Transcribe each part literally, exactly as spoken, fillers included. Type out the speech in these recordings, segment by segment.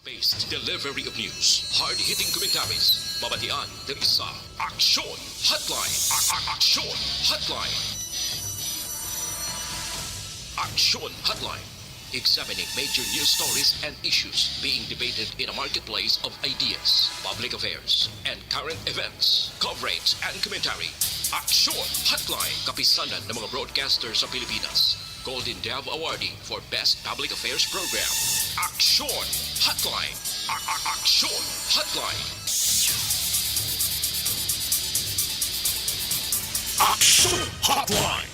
Best delivery of news, hard-hitting commentaries, mabatian diri sa Aksyon Hotline. A- a- Aksyon Hotline. Aksyon Hotline. Examining major news stories and issues being debated in a marketplace of ideas, public affairs, and current events. Coverage and commentary. Aksyon Hotline. Kapisanan ng mga broadcaster sa Pilipinas. Golden Dove Awardee for Best Public Affairs Program. Aksyon Hotline. A- a- Aksyon Hotline. Aksyon Hotline.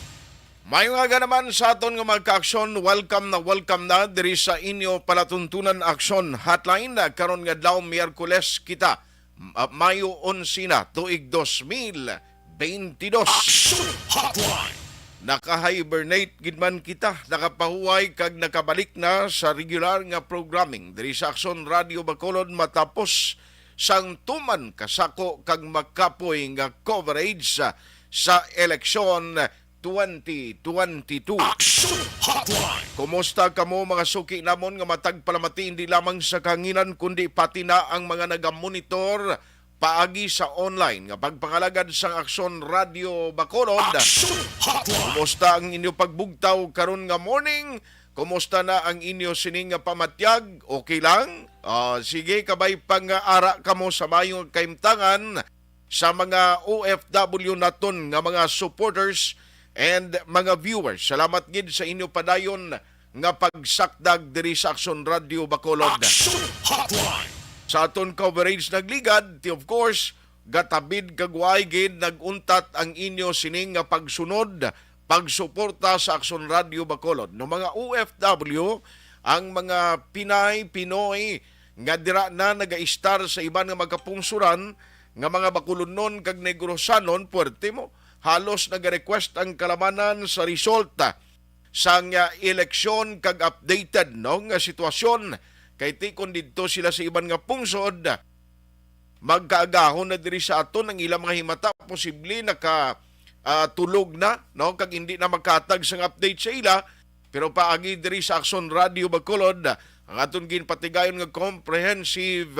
May nga naman sa aton nga mga ka-aksyon, welcome na welcome na diri sa inyo palatuntunan Aksyon Hotline. Karon nga adlaw, Miyerkules kita, M-, ah, Mayo onse na, tuig dos mil beintidos. Aksyon Hotline. Naka-hibernate gid man kita, nakapahuway kag nakabalik na sa regular nga programming diri sa Aksyon Radio Bacolod matapos sang tuman kasako kag makapoy nga coverage sa, sa eleksyon twenty twenty-two. Aksyon Hotline. Kumusta kamo, mga suki namon nga matag palamati, hindi lamang sa kahanginan kundi pati na ang mga nagamonitor paagi sa online nga pagpangalagad sang Aksyon Radio Bacolod? Aksyon Hotline. Kumusta ang inyo pagbugtaw karon nga morning? Kumusta na ang inyo sining nga pamatyag? Okay lang? Ah, sige, kabay pang ara kamo sa maayong kahimtangan sa mga O F W naton nga mga supporters and mga viewers. Salamat gid sa inyo padayon nga pagsakdag diri sa Aksyon Radio Bacolod. Aksyon Hotline. Sa aton coverage nagligad, ti, of course, gatabid kag way gid nag-untat ang inyo sining nga pagsunod, pagsuporta sa Aksyon Radio Bacolod. No, mga O F W, ang mga Pinay, Pinoy nga dira na nagaistar sa iban nga magkapungsuran nga mga Bacolodnon kag Negrosanon, puwerte mo, halos nagarequest ang kalamanan sa resulta sang, ah, eleksyon kag updated, no, nga sitwasyon. Kay ti kon didto sila sa iban nga pungsod, magkaagahon na diri sa aton ang ilang mga himata, posible naka, ah, tulog na, no, kag hindi na magkatag sang update sa ila. Pero paagi diri sa Aksyon Radio Bacolod, ang aton ginpatigayon nga comprehensive,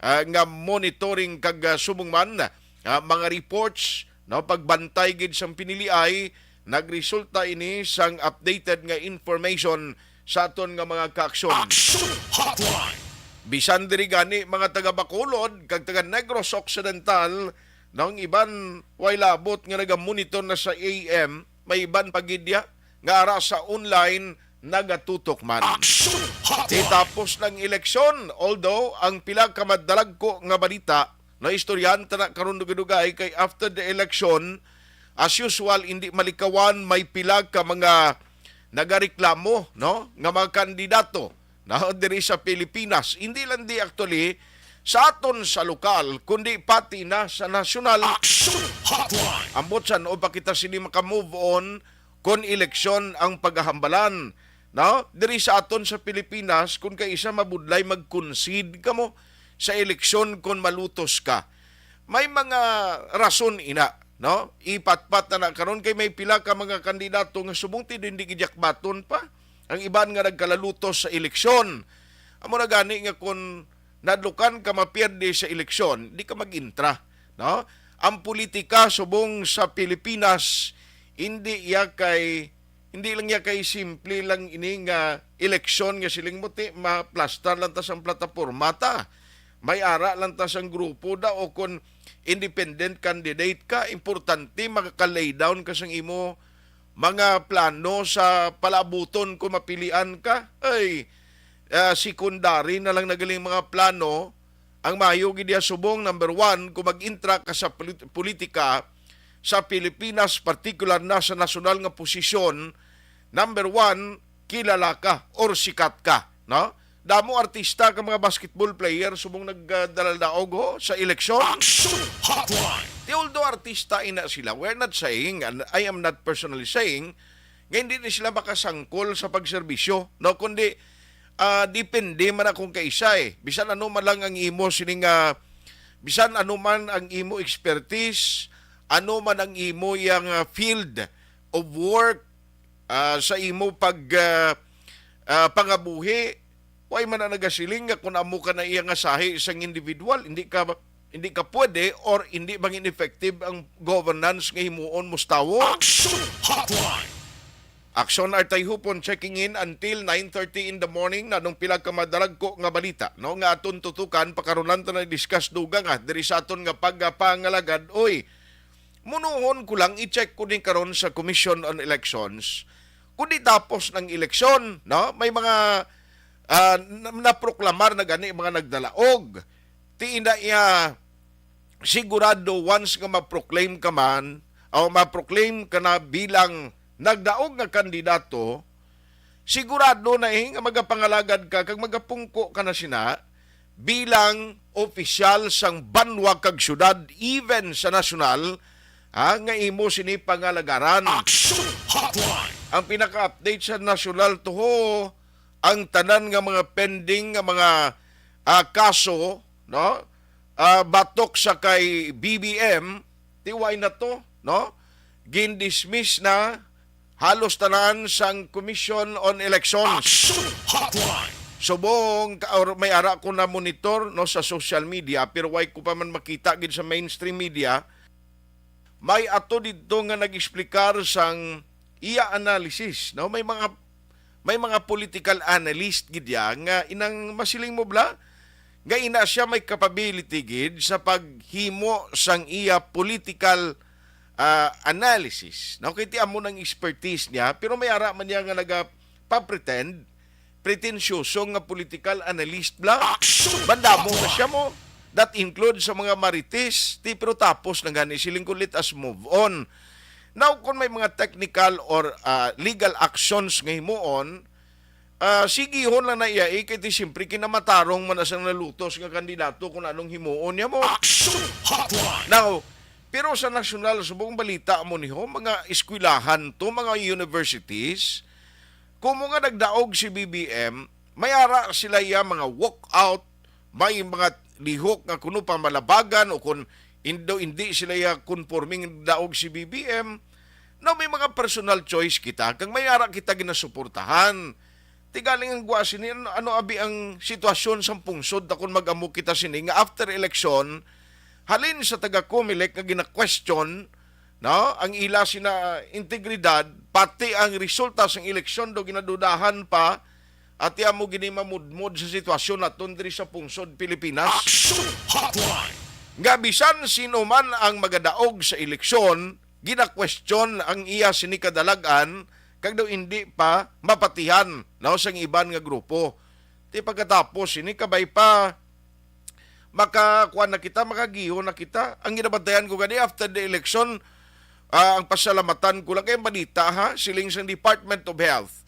ah, nga monitoring kag, ah, subong man, ah, mga reports, no, pagbantay gid sang piniliay, nagresulta ini sang updated nga information sa aton nga mga kaaksyon. Aksyon Hotline. Bisan diri gani, mga taga Bacolod kag taga Negros Occidental, nang iban way labot nga nagamonitor na sa A M, may iban pa gid ya nga ara sa online nagatutok man. Aksyon Hotline. Itapos ng eleksyon, although ang pila ka madalagko nga balita, naistoryahan ta na karon dugay-dugay, kay after the election, as usual, hindi malikawan, may pila ka mga nagareklamo, no, nga mga kandidato, no, diri sa Pilipinas. Hindi lang di actually sa aton sa lokal, kundi pati na sa nasyonal. Aksyon Hotline. Ambot san-o pa kita sini maka-move on kon eleksyon ang paghahambalan, no? Diri sa aton sa Pilipinas, kun kaisa mabudlay mag-concede kamo sa eleksyon kun malutos ka. May mga rason ina, no? Ipatpat na na karon kay may pila ka mga kandidato nga subong ti hindi gid yakbaton pa. Ang iban nga nagkalalutos sa eleksyon. Amo na gani nga kun nadlukan ka mapierde sa eleksyon, di ka mag-intra, no? Ang politika subong sa Pilipinas, hindi iya kay, hindi lang iya kay simple lang ini nga eleksyon nga siling mo ti maplastar lang ta sang plataporma ta. May ara lang ta sang grupo da o kon independent candidate ka, importante maka-lay down ka sang imo mga plano sa palaabuton kung mapilian ka. Ay, ah, secondary na lang nagaling mga plano. Ang maayo gid diya subong, number one, kung mag-intra ka sa polit-, politika sa Pilipinas, partikular na sa nasyonal nga posisyon, number one, kilala ka or sikat ka, no? Damo artista ka mga basketball player subong nagdalal-daog ho sa eleksyon. Action Hotline. Di, although artista ina sila, we're not saying, and I am not personally saying, nga hindi na sila makasangkol sa pagserbisyo, no? Kundi, ah, depende man akong kaisa eh. Bisan ano man lang ang imo sining, ah, bisan ano man ang imo expertise, ano man ang imo yang, ah, field of work, ah, sa imo pag, ah, ah, pangabuhi, Way man na nagasiling nga kung amo ka na iya nga sahi sang individual, hindi ka, hindi ka pwede or hindi mangin effective ang governance nga himuon mo sa tawo. Action Hotline! Action Artay Hupon checking in until nine thirty in the morning. Nanong pila ka madalagko nga balita, no, nga aton tutukan, pakarulan ta na discuss dugang, ah, diri sa aton nga pagpangalagad. Oy, munuhon ko lang, i-check ko ni karon sa Commission on Elections. Kung di tapos ng eleksyon, no, may mga, ah, na-, naproklamar na gani mga nagdalaog. Ti ina iya, sigurado, once nga ma-proclaim ka man, o ma-proclaim ka na bilang nagdaog nga kandidato, sigurado na, eh, nga magapangalagad ka kag magapungko ka na sina bilang opisyal sang banwa kag syudad, even sa nasyonal, ha, nga imo sini pangalagaran. Action Hotline! Ang pinaka-update sa nasyonal, toho, ang tanan nga mga pending nga mga, ah, kaso, no? Ah, batok sa kay B B M, ti way na to, no? Gindismiss na halos tanan sang Commission on Elections. Action Hotline! Subong ka, or may ara ko na monitor, no, sa social media, pero way ko pa man makita gid sa mainstream media. May ato didto nga nag-explicar sang iya analysis, no? May mga, may mga political analyst gid ya nga inang masiling mo bala nga ina siya may capability gid sa paghimo sang iya political, ah, analysis, no? Kay ti amo nang expertise niya, pero may ara man niya nga nagapa-pretend, pretensyoso nga political analyst bala. Action! Bandamo na siya mo. That includes sa mga marites, ti, pero tapos na gani siling ko, let us move on. Now, kung may mga technical or, ah, legal actions nga himuon, ah, sigihon lang na iya, eh, kay ti siyempre kinamatarong man na sang nalutos nga kandidato kung anong himuon niya mo. Action Hotline! Now, pero sa nasyonal, subong balita mo niho, mga eskwelahan to, mga universities, kung mo nga nagdaog si B B M, may ara sila iya mga walkout, may mga lihok nga kuno pamalabagan o kung indo, hindi sila iya konporming daog si B B M, no, may mga personal choice kita, kag may ara kita ginasuportahan. Ti galing ang gwa sini, ano, ano abi ang sitwasyon sang pungsod ta kung mag-amo kita sini nga after election, halin sa taga-Comelec nga gina-question, no, ang ila sina integridad, pati ang resulta sang eleksyon do ginadudahan pa, ati amo gini mamudmod sa sitwasyon naton diri sa pungsod Pilipinas. Action Hotline! Nga bisan sino man ang magadaog sa eleksyon, gina-question ang iya sini kadalag-an, kag daw hindi pa mapatihan, no, sang iban nga grupo. Ti pagkatapos sini, kabay pa makakuan na kita, makagihon na kita. Ang ginabantayan ko gani after the election, ah, ang pasalamatan ko lang kay balita, ha, siling sang Department of Health,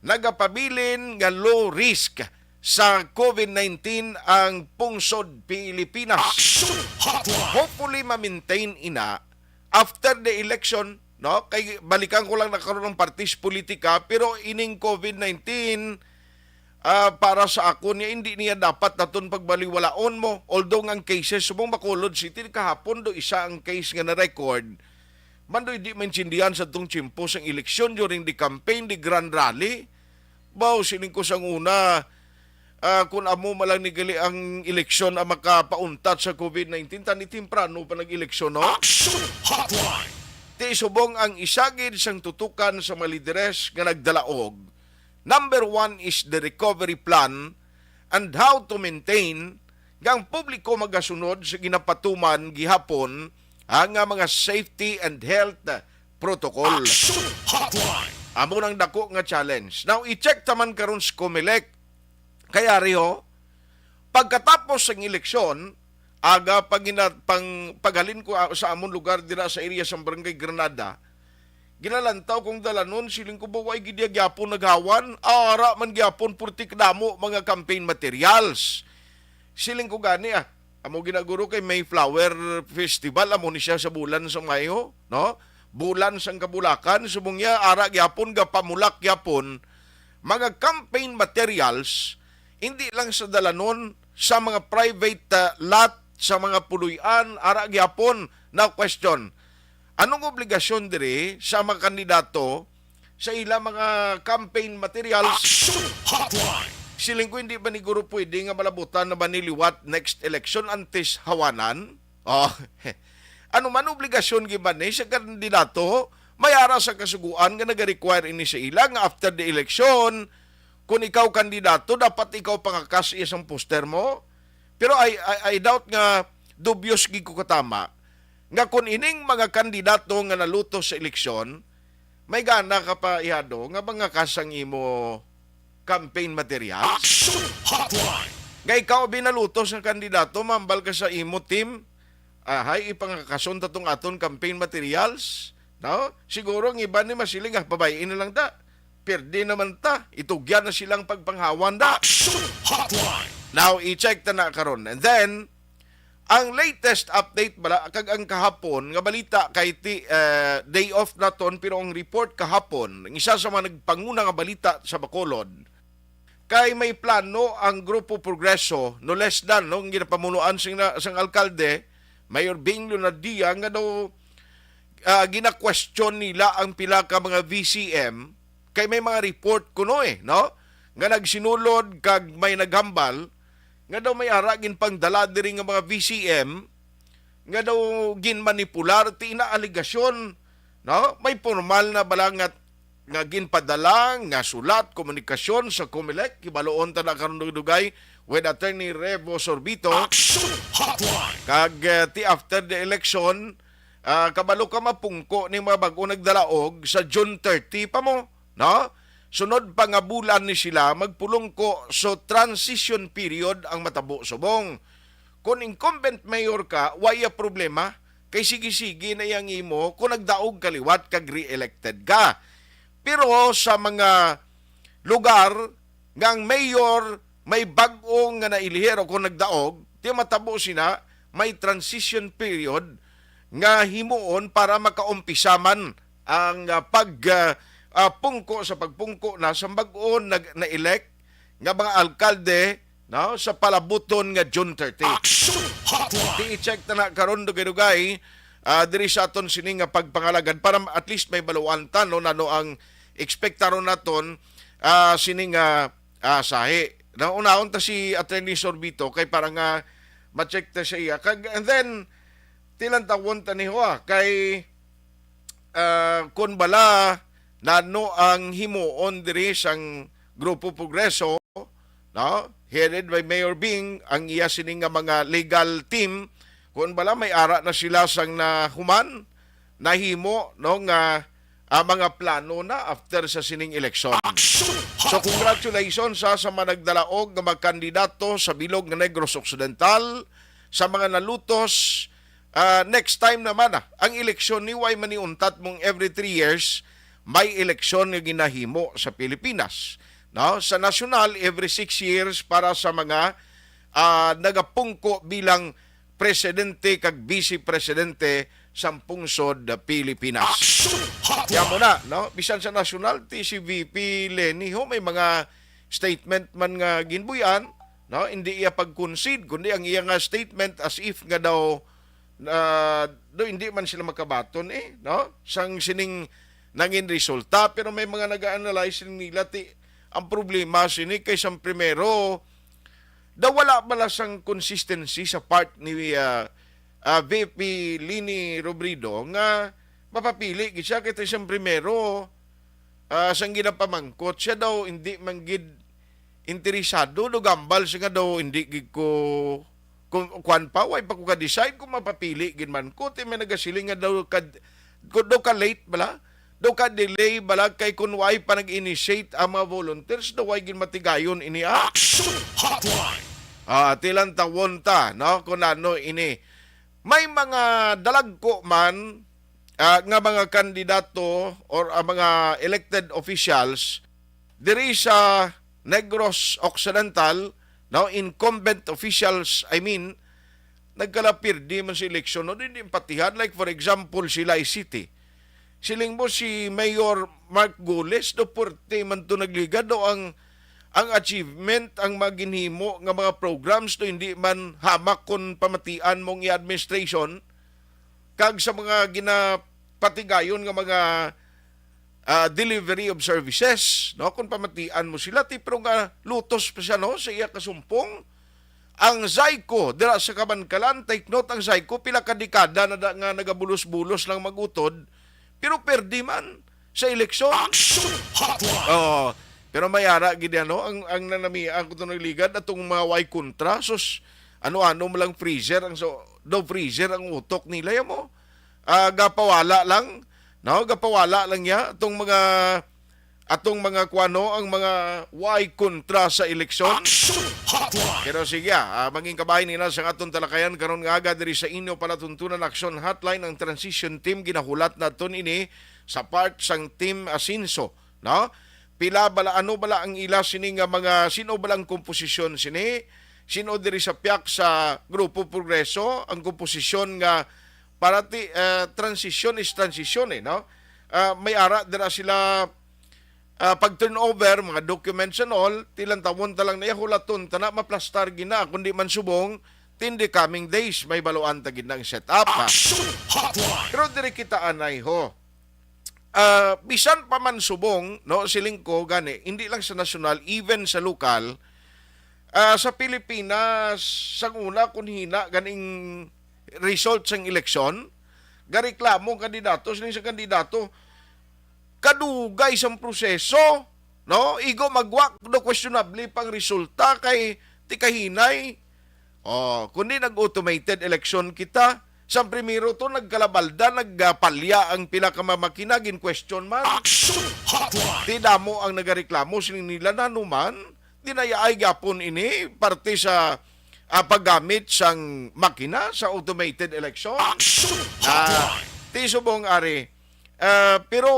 nagapabilin nga low risk sa COVID nineteen ang pungsod Pilipinas. Action Hotline! Hopefully, ma-maintain ina after the election, no? Kay balikan ko lang na karon ang partis politika, pero ining COVID nineteen, ah, para sa akon niya, hindi niya dapat naton pagbaliwalaon mo. Although nga ang cases subong Bacolod City kahapon do isa ang case nga na-record, man do hindi maintindihan sa tong tiyempo sang eleksyon during the campaign, the grand rally. Baw, siling ko sang una, ah, kung amo man lang ni gali ang eleksyon ang makapauntat sa COVID nineteen, tani temprano pa nag-eleksyon, no? Action Hotline! Ti subong ang isa gid sang tutukan sa mga lideres nga nagdalaog, number one is the recovery plan and how to maintain nga ang publiko magasunod sa ginapatuman gihapon, ah, nga mga safety and health protocol. Action Hotline! Amo nang dako nga challenge. Now, i-check ta man karon sa Comelec. Kay ari, ho, pagkatapos sang eleksyon, aga pa gina-, pang, paghalin ko, ah, sa amon lugar dira sa area sa Barangay Granada, ginalantaw kong dalanon, siling ko ba, way gid ya gyapon naghawan? Ara man gyapon, purti kadamo mga campaign materials. Siling ko gani, ah, amo ginaguro kay Mayflower Festival, amo ni siya sa bulan sa Mayo, no? Bulan sang kabulakan, subong niya, ara gyapon, gapamulak gyapon, mga campaign materials, hindi lang sa dalanon, sa mga private, ah, lot, sa mga puloy-an, ara gyapon. Now, question, anong obligasyon diri sa mga kandidato sa ila mga campaign materials? Action Hotline! Siling ko, hindi ba ni guro pwede nga malabutan na ba ni liwat next election antes hawanan? Oh. Ano man obligasyon giban ni sa kandidato, may ara sa kasuguan nga nagarequire ini sa ila nga after the election, kung ikaw kandidato, dapat ikaw pangakas iya sang poster mo. Pero I, I, I doubt nga dubious gid ko katama nga kung ining mga kandidato nga nalutos sa eleksyon, may gana ka pa, Ihado, nga mangakas ang imo campaign materials? Action Hotline! Nga ikaw binalutos nga kandidato, mambal ka sa imo team, ahay, ipangakason ta tong aton campaign materials, no? Siguro ang iban ni masiling, "Ah, pabay-i na lang ta. Pirdi naman ta. Itugyan na silang pagpanghawan da." Action Hotline! Now, i-check ta na karon. And then, ang latest update bala, kag ang kahapon nga balita kay ti, eh, day off naton, pero ang report kahapon, ang isa sa mga nagpanguna nga balita sa Bacolod, kay may plano ang Grupo Progreso, no less than, no, ang ginapamunuan sing, na, sang alkalde, Mayor Bing Leonardia, nga daw, ah, gina-question nila ang pila ka mga V C M, kay may mga report kuno, eh, no, nga nagsinulod kag may naghambal nga daw may ara ginpangdala diri nga mga V C M nga daw ginmanipular, ti ina alegasyon, no? May formal na bala nga, nga ginpadala nga sulat, komunikasyon sa Comelec, hibaluon ta na karon dugay-dugay with Attorney Revo Sorbito. Action Hotline! Kag, eh, ti after the election, ah, kabalo ka, mapungko ni mga bag-o nagdalaog sa June thirty pa mo, no? Sunod pa nga bulan ni sila magpulungko, so transition period ang matabo subong. Kung incumbent mayor ka, wa iya problema, kay sige-sige na yang imo kung nagdaog ka liwat kag re-elected ka. Pero sa mga lugar nga ang mayor may bag-o nga nailihir o kung nagdaog, ti matabo sina may transition period nga himuon para makaumpisa man ang, ah, pag, ah, ah, pungko sa pagpungko na sa bag-o nag-, na-elect nga mga alkalde, no, sa palabuton nga June thirty. Action Hotline! Ti i-check ta na karon dugay-dugay, ah, diri sa aton sini nga pagpangalagad para at least may baluan ta, no, nano ang ekspektaron naton, ah, sini nga, ah, sahi. Naunahon ta si Attorney Sorbito kay para nga ma-check ta sa iya. Kag, and then, tilantawon ta ni ho, ah, kay, ah, kun bala nano ang himuon diri sang Grupo Progreso, no? Headed by Mayor Bing, ang iya sini nga mga legal team, kun bala may ara na sila sang nahuman, nahimo, no, nga, ah, mga plano na after sa sining eleksyon. Action So, Hotline! Congratulations sa, sa mga nagdalaog nga mga kandidato sa bilog nga Negros Occidental, sa mga nalutos. Ah, next time naman, ah, ang eleksyon ni way maniuntat mong every three years, may eleksyon nga ginahimo sa Pilipinas. No? Sa nasyonal, every six years para sa mga, ah, nagapungko bilang presidente kag vice presidente sang pungsod Pilipinas. Action Hotline! Kaya mo na, no? Bisan sa nasyonal, ti si V P Leni ho, may mga statement man nga ginbuy-an, no? Hindi iya pag-concede, kundi ang iya nga statement as if nga daw, ah, do hindi man sila makabaton, eh, no? Sang sining nangin resulta, pero may mga nag-analyze nila, ti, ang problema sini kay sang primero, daw wala bala sang consistency sa part ni, ah, ah, V P Leni Robredo nga mapapili gid siya, kay sang primero, ah, sang ginapamangkot siya daw hindi man gid interesado, do gambal siya nga daw hindi gid ko, kung kuan pa, way pa ko ka-decide kung mapapili gid man ko. Ti may nagasiling nga daw kad-, kung daw ka late bala, daw ka delay bala, kay kung way pa nag-initiate ang mga volunteers, daw way gid matigayon ini, ah. Action Hotline! Ah, tilantawon ta, no, kung ano ini. May mga dalagko man, ah, nga mga kandidato or, ah, mga elected officials diri sa Negros Occidental, no, incumbent officials, I mean, nagkalapirdi man sa eleksyon, no, hindi patihan. Like, for example, si Lai City. Siling mo si Mayor Mark Gules, do, puwerte man to nagligad, do, ang, ang achievement, ang mga ginhimo nga mga programs, do, hindi man hamak kon pamatian mong i-administration, kag sa mga ginapatigayon nga mga, ah, delivery of services, no? Kung pamatian mo sila, ti, pero nga lutos pa siya, no, sa iya kasumpong. Ang Zyco, dira sa Kabankalan, take note, ang Zyco, pila ka dekada na da, nga nagabulos-bulos lang mag-utod, pero perdi man sa eleksyon. Action Hotline! Oo. Pero may ara gid yan, no? Ang, ang nanamian ko itong ligad, atong mga way kontra, sus, ano-ano mo lang freezer, ang so, daw freezer ang utok nila, yan mo. Ah, gapawala lang, no? Gapawala lang niya, itong mga, atong mga kuano, ang mga way kontra sa eleksyon. Action Hotline! Pero sige, ah, mangin kabahin nila sa aton talakayan karon nga aga diri sa inyo palatuntunan Action Hotline, ang transition team, ginahulat naton ini sa part sang Team Asenso, no? Pila bala, ano bala ang ila sini nga mga, sino bala ang komposisyon sini? Sino diri sa piyak sa Grupo Progreso ang komposisyon nga para ti, eh, transition is transition, eh, no? Ah, may ara dira sila, ah, pag turnover, mga documents and all, tilantawon ta lang na, hulaton ta na, maplastar gina, kundi man subong, in the coming days, may baluan ta gid ng setup, ha? Action Hotline! Pero diri kita anay, ho. Ah, bisan pa man subong, no, siling ko gani, hindi lang sa nasyonal, even sa lokal, ah, sa Pilipinas, sang una, kung hina ganing result sang eleksyon, gareklamo ang kandidato, siling sa kandidato, kadugay sang proseso, no? Igo magwa, do questionable pang resulta kay ti kahinay. Oh, kundi nag-automated election kita, sa primero to nagkalabalda, nagpalya ang pila ka mga makina, gin-question man. Action Hotline! Ti damo ang nagareklamo, siling nila, nanuman, dinayaay gyapon ini parte sa, ah, paggamit sang makina sa automated election. Action Ah, Hotline! Ti subong ari, ah, pero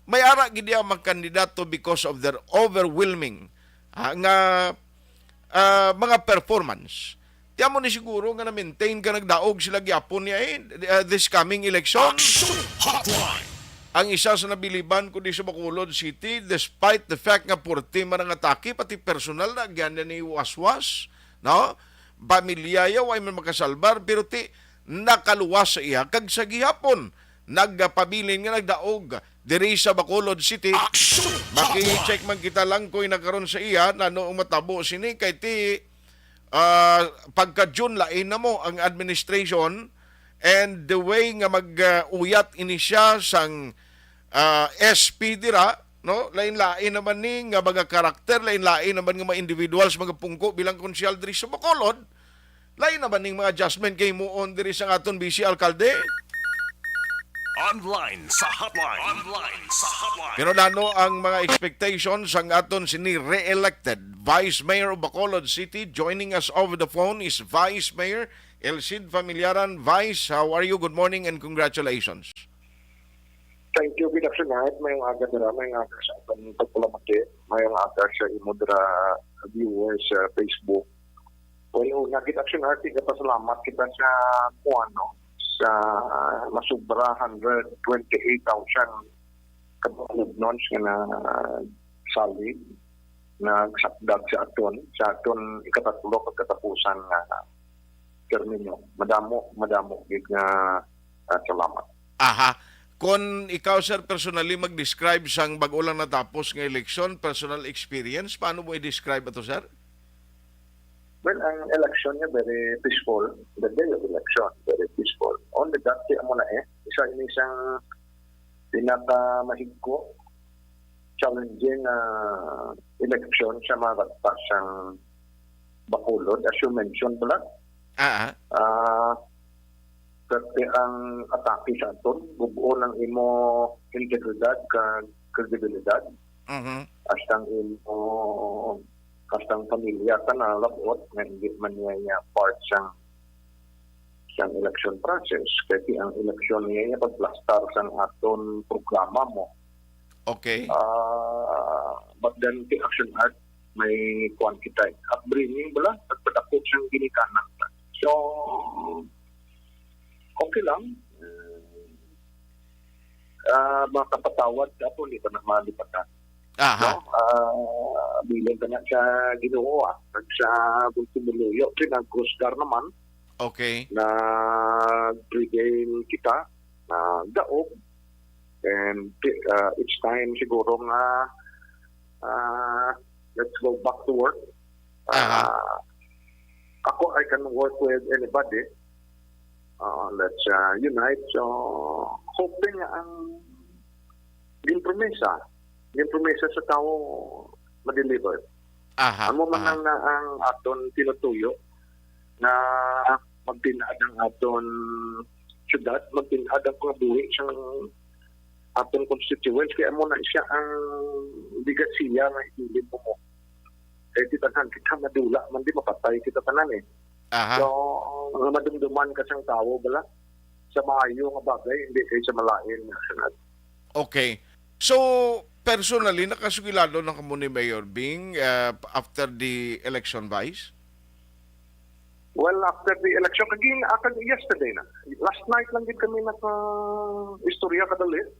may ara gid ang mga kandidato because of their overwhelming, ah, nga, ah, mga performance. Ti amo ni siguro nga na-maintain ka, nagdaog sila gyapon niya, eh, uh, this coming election. Action Hotline! Ang isa sa nabiliban ko di sa Bacolod City, despite the fact nga purti man ang atake, pati personal na agyan na ni waswas, no? Pamilya ya, way man makasalbar, pero ti nakaluwas sa iya. Kag sa gihapon, nagpabilin nga nagdaog diri sa Bacolod City. Action Hotline! Maki-check man kita lang kung nagkaroon sa iya, nano ang matabo sini, kay ti ah, pagka June, lain na mo ang administration, and the way nga mag, ah, uyat ini siya sang, ah, S P dira, no? Lain-lain naman ni nga mga karakter, lain-lain naman nga mga individuals, mga pungko bilang konsyal diri sa Bacolod. Lain naman ning mga adjustment kay muon diri sa aton vice alkalde. Online sa hotline. Online sa hotline. Pero nano ang mga expectations sang aton sini re-elected Vice Mayor of Bacolod City? Joining us over the phone is Vice Mayor Elcid Familiaran. Vice, how are you? Good morning and congratulations. Thank you, good afternoon. Mayong aga dira, mayong aga sa aton pagpalamati, mayong aga sa imo dira viewers sa Facebook. Well, una gid, Action Art, nagapasalamat kita sa kuan, no, sa masubra hundred twenty-eight thousand ka Bacolodnons nga nasalig, nagsakdag sa aton, sa aton ikatatlo kag katapusan nga termino. Madamo, madamo gid nga, ah, salamat. Aha. Kon ikaw, sir, personally mag-describe sang bag-o lang natapos nga eleksyon, personal experience, paano mo i-describe ato, sir? Well, ang election niya very peaceful. The day of election, very peaceful. Only that, kaya mo na eh. Isa ini sang pinakamahigko, challenging, ah, election sa mga bagtas sang Bacolod, as you mentioned, bala. Ah, ah. Ah, perti ang atake sa aton, bug-o ang imo integridad kag kredibilidad. Mhm. Hasta ang imo, hasta ang pamilya ka nalabot nga hindi man niya, niya part sang, sang election process. Kay ti ang election niya, niya pagplastar sang aton programa mo. Okay. Ah, but then the Action Art, may kuwan kita eh. Upbringing bala, nagpadakop siyang ginikanan. So, okay lang. Ah, makapatawad ka po, hindi pa na malipatan. Aha. No? Ah, bilang ka na sa Ginoo, ah, kag sa Bulto Buluyo, pinaghusgar naman. Okay. Nag-prevail kita, nagdaog, And uh, each time siguro nga uh, let's go back to work. Uh, Aha. Ako, I can work with anybody. Uh, let's uh, unite. So, hoping nga ang ginpromesa, ginpromesa sa tao ma-deliver. Aha, Amo man aha. Lang na ang aton tinutuyo na magtinad ang aton syudad, magtinad ang pangabuhi sang aton constituents. Kaya amo na siya ang legasiya nga ibilin mo mo. Eh, di tanan kita madula man, di mapatay kita tanan eh. Aha. So, nga madumduman ka sang tawo bala sa maayo nga bagay, hindi kay sa malain nga sanad. Okay. So, personally, nakasugilado na kamo ni Mayor Bing uh, after the election, Vice? Well, after the election, kagin, ah, kag yesterday na. Last night lang gid kami naka-istorya kada list.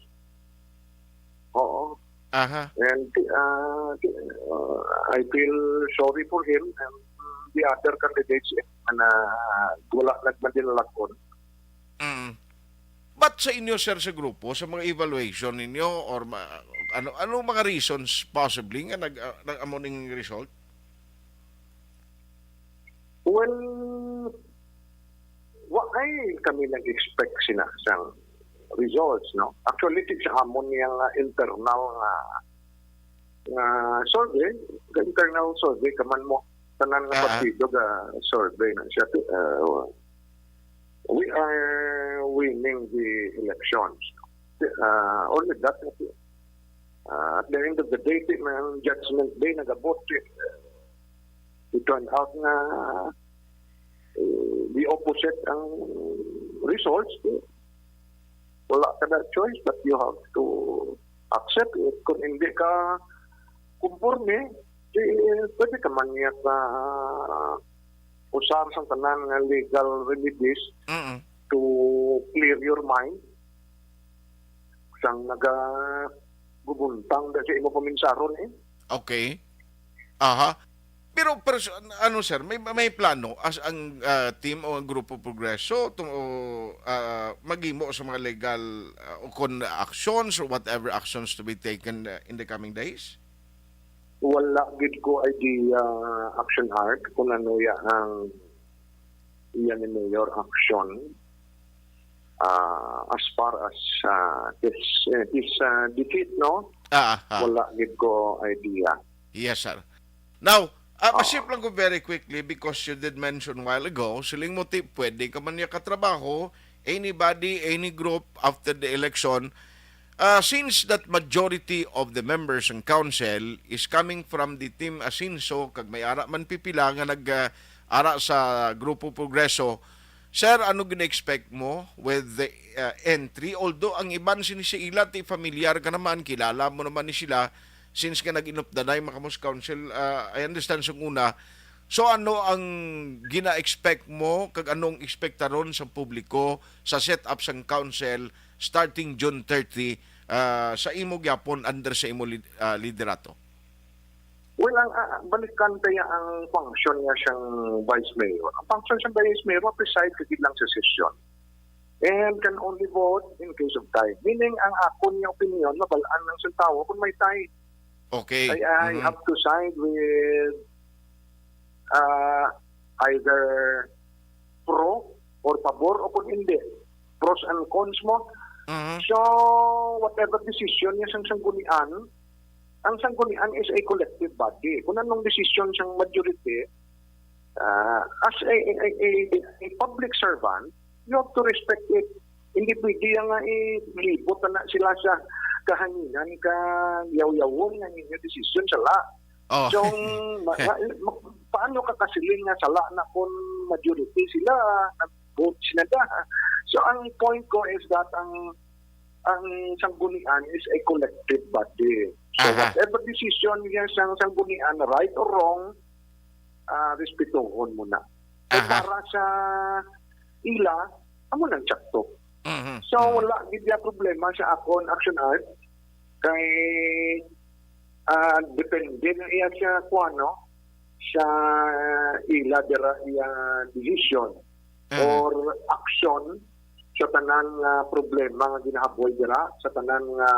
Oo. Aha. And uh, uh, I feel sorry for him and the other candidates eh, na wala nagmadinalakon. Mm. But sa inyo, sir, sa grupo, sa mga evaluation ninyo, or ma- ano ano mga reasons possibly nga nag uh, nag-amo ning result? Well, wa ay kami nag-expect sina sang results, no? Actually, ti sa amon niya nga internal nga nga survey, the internal survey kaman mo tanan nga Ah, ah. Partido ga survey na siya. Uh, we are winning the elections. Uh, only that, uh, at the end of the day, ti, ang judgment day nagabot. It turned out na uh, the opposite ang results. Wala ka na choice but you have to accept it. Kung hindi ka kumporme, di, pwede ka man niya ka usar sa tanan nga legal remedies Mm-mm. To clear your mind. Sang naga gubuntang da sa imo paminsaron eh. Okay. Aha. Pero pers- ano sir, may may plano as ang ah, team o ang Grupo Progreso to ah, maghimo sa mga legal ah, o kon actions or whatever actions to be taken ah, in the coming days? Wala gid ko idea, Action Art, kung ano ya ang iya ni Mayor action ah, as far as ah, his, eh, his ah, defeat, no? Ah, ah, ah. Wala gid ko idea. Yes, sir. Now, uh, Oo. Masip lang ko very quickly because you did mention a while ago, siling mo ti pwede ka man niya katrabaho, anybody, any group after the election, uh, since that majority of the members ng council is coming from the Team Asinso, kag may ara man pipila nga nag uh, ara sa Grupo Progreso, sir, ano gina-expect mo with the uh, entry? Although ang iban sini sa ila ti familiar ka naman, kilala mo naman ni sila, since nga nag-inupdanay makamos council, uh, I understand sa una. So ano ang gina-expect mo kag anong ekspektaron sa publiko sa setup sang council starting June thirty uh, sa imo gyapon under sa imo lid- uh, liderato? Well, ang uh, balikan kaya ang function niya siyang vice mayor. Ang function siyang vice mayor, preside ka lang sa session. And can only vote in case of tie. Meaning, ang akon nga opinion, mabalaan lang sa tao kung may tie. Okay. I, I Mhm. have to side with uh, either pro or pabor o kung hindi. Pros and cons mo. Mhm. So, whatever decision niya sang sanggunian, ang sanggunian is a collective body. Kung anong decision sang majority, uh, as a, a, a, a public servant, you have to respect it. Hindi pwede nga ilibot na sila sa kahanginan ka yaw-yawon nga ninyo decision sa la. Oh. So, ma, ma, ma, paano ka kasiling nga sala na kung majority sila nag-vote sila da? So, ang point ko is that ang ang sanggunian is a collective body. So, Aha. Whatever decision niya sang sanggunian, right or wrong, uh, respetuhon mo na. Aha. Para sa ila, amo nang tsakto. Mm-hmm. So, mm-hmm. Wala gid ya problema sa akon action art kay uh, depende na iya sa kuano sa ila dira iya decision mm-hmm. Or action sa tanan nga problema nga ginahaboy dira, sa tanan nga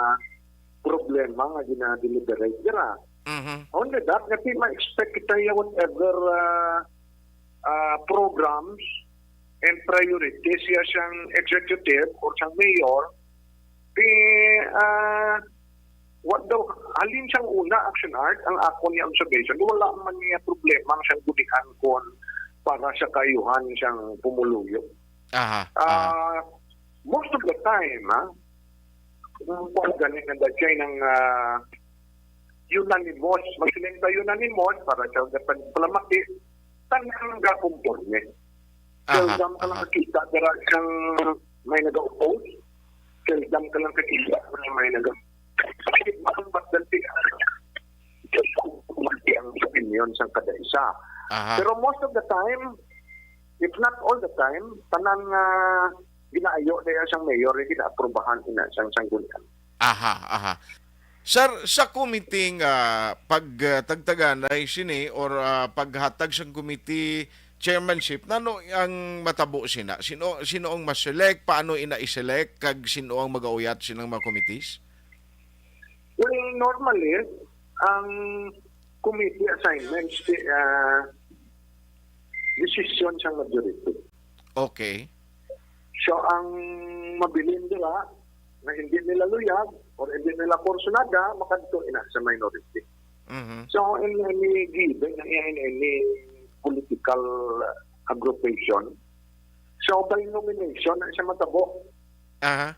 problema nga gina-deliberate dira. Mhm. Only that, nga di ma-expect kita ya whatever, ah, ah, programs and priorities ya siyang executive or siyang mayor, di, ah, what daw, halin siyang una, Action Art, ang akon nga observation, wala man niya problema ang siyang gunian kon para sa kaayuhan siyang pumuluyo. Aha, aha. Ah, most of the time, ha, kung kuwan gani nga dahil siya ng, ah, unanimous, magsiling ta unanimous para sa pagpalamati, tanang gakumporme. Aha, Seldom ka lang aha. Kakita dira siyang may nag-oppose. Seldom ka lang kakita nga may nag- Bakit ang, ang opinion sa kada isa. Aha. Pero most of the time, if not all the time, tanan nga ginaayo na yan sang mayor, eh, ginaaprubahan ina sang sanggunian. Aha, aha. Sir, sa committee nga pagtagtaganay sini or, ah, paghatag sang committee chairmanship, nano ang matabo sina? Sino, sino ang ma-select? Paano ina i-select? Kag sino ang magauyat silang mga committees? Well, normally, ang committee assignments, ah, desisyon sang majority. Okay. So, ang mabilin dira, nga hindi nila luyag or hindi nila kursunada, makadto ina sa minority. Mhm. So, in any given, in any political aggregation, so by nomination na siya matabo. Aha.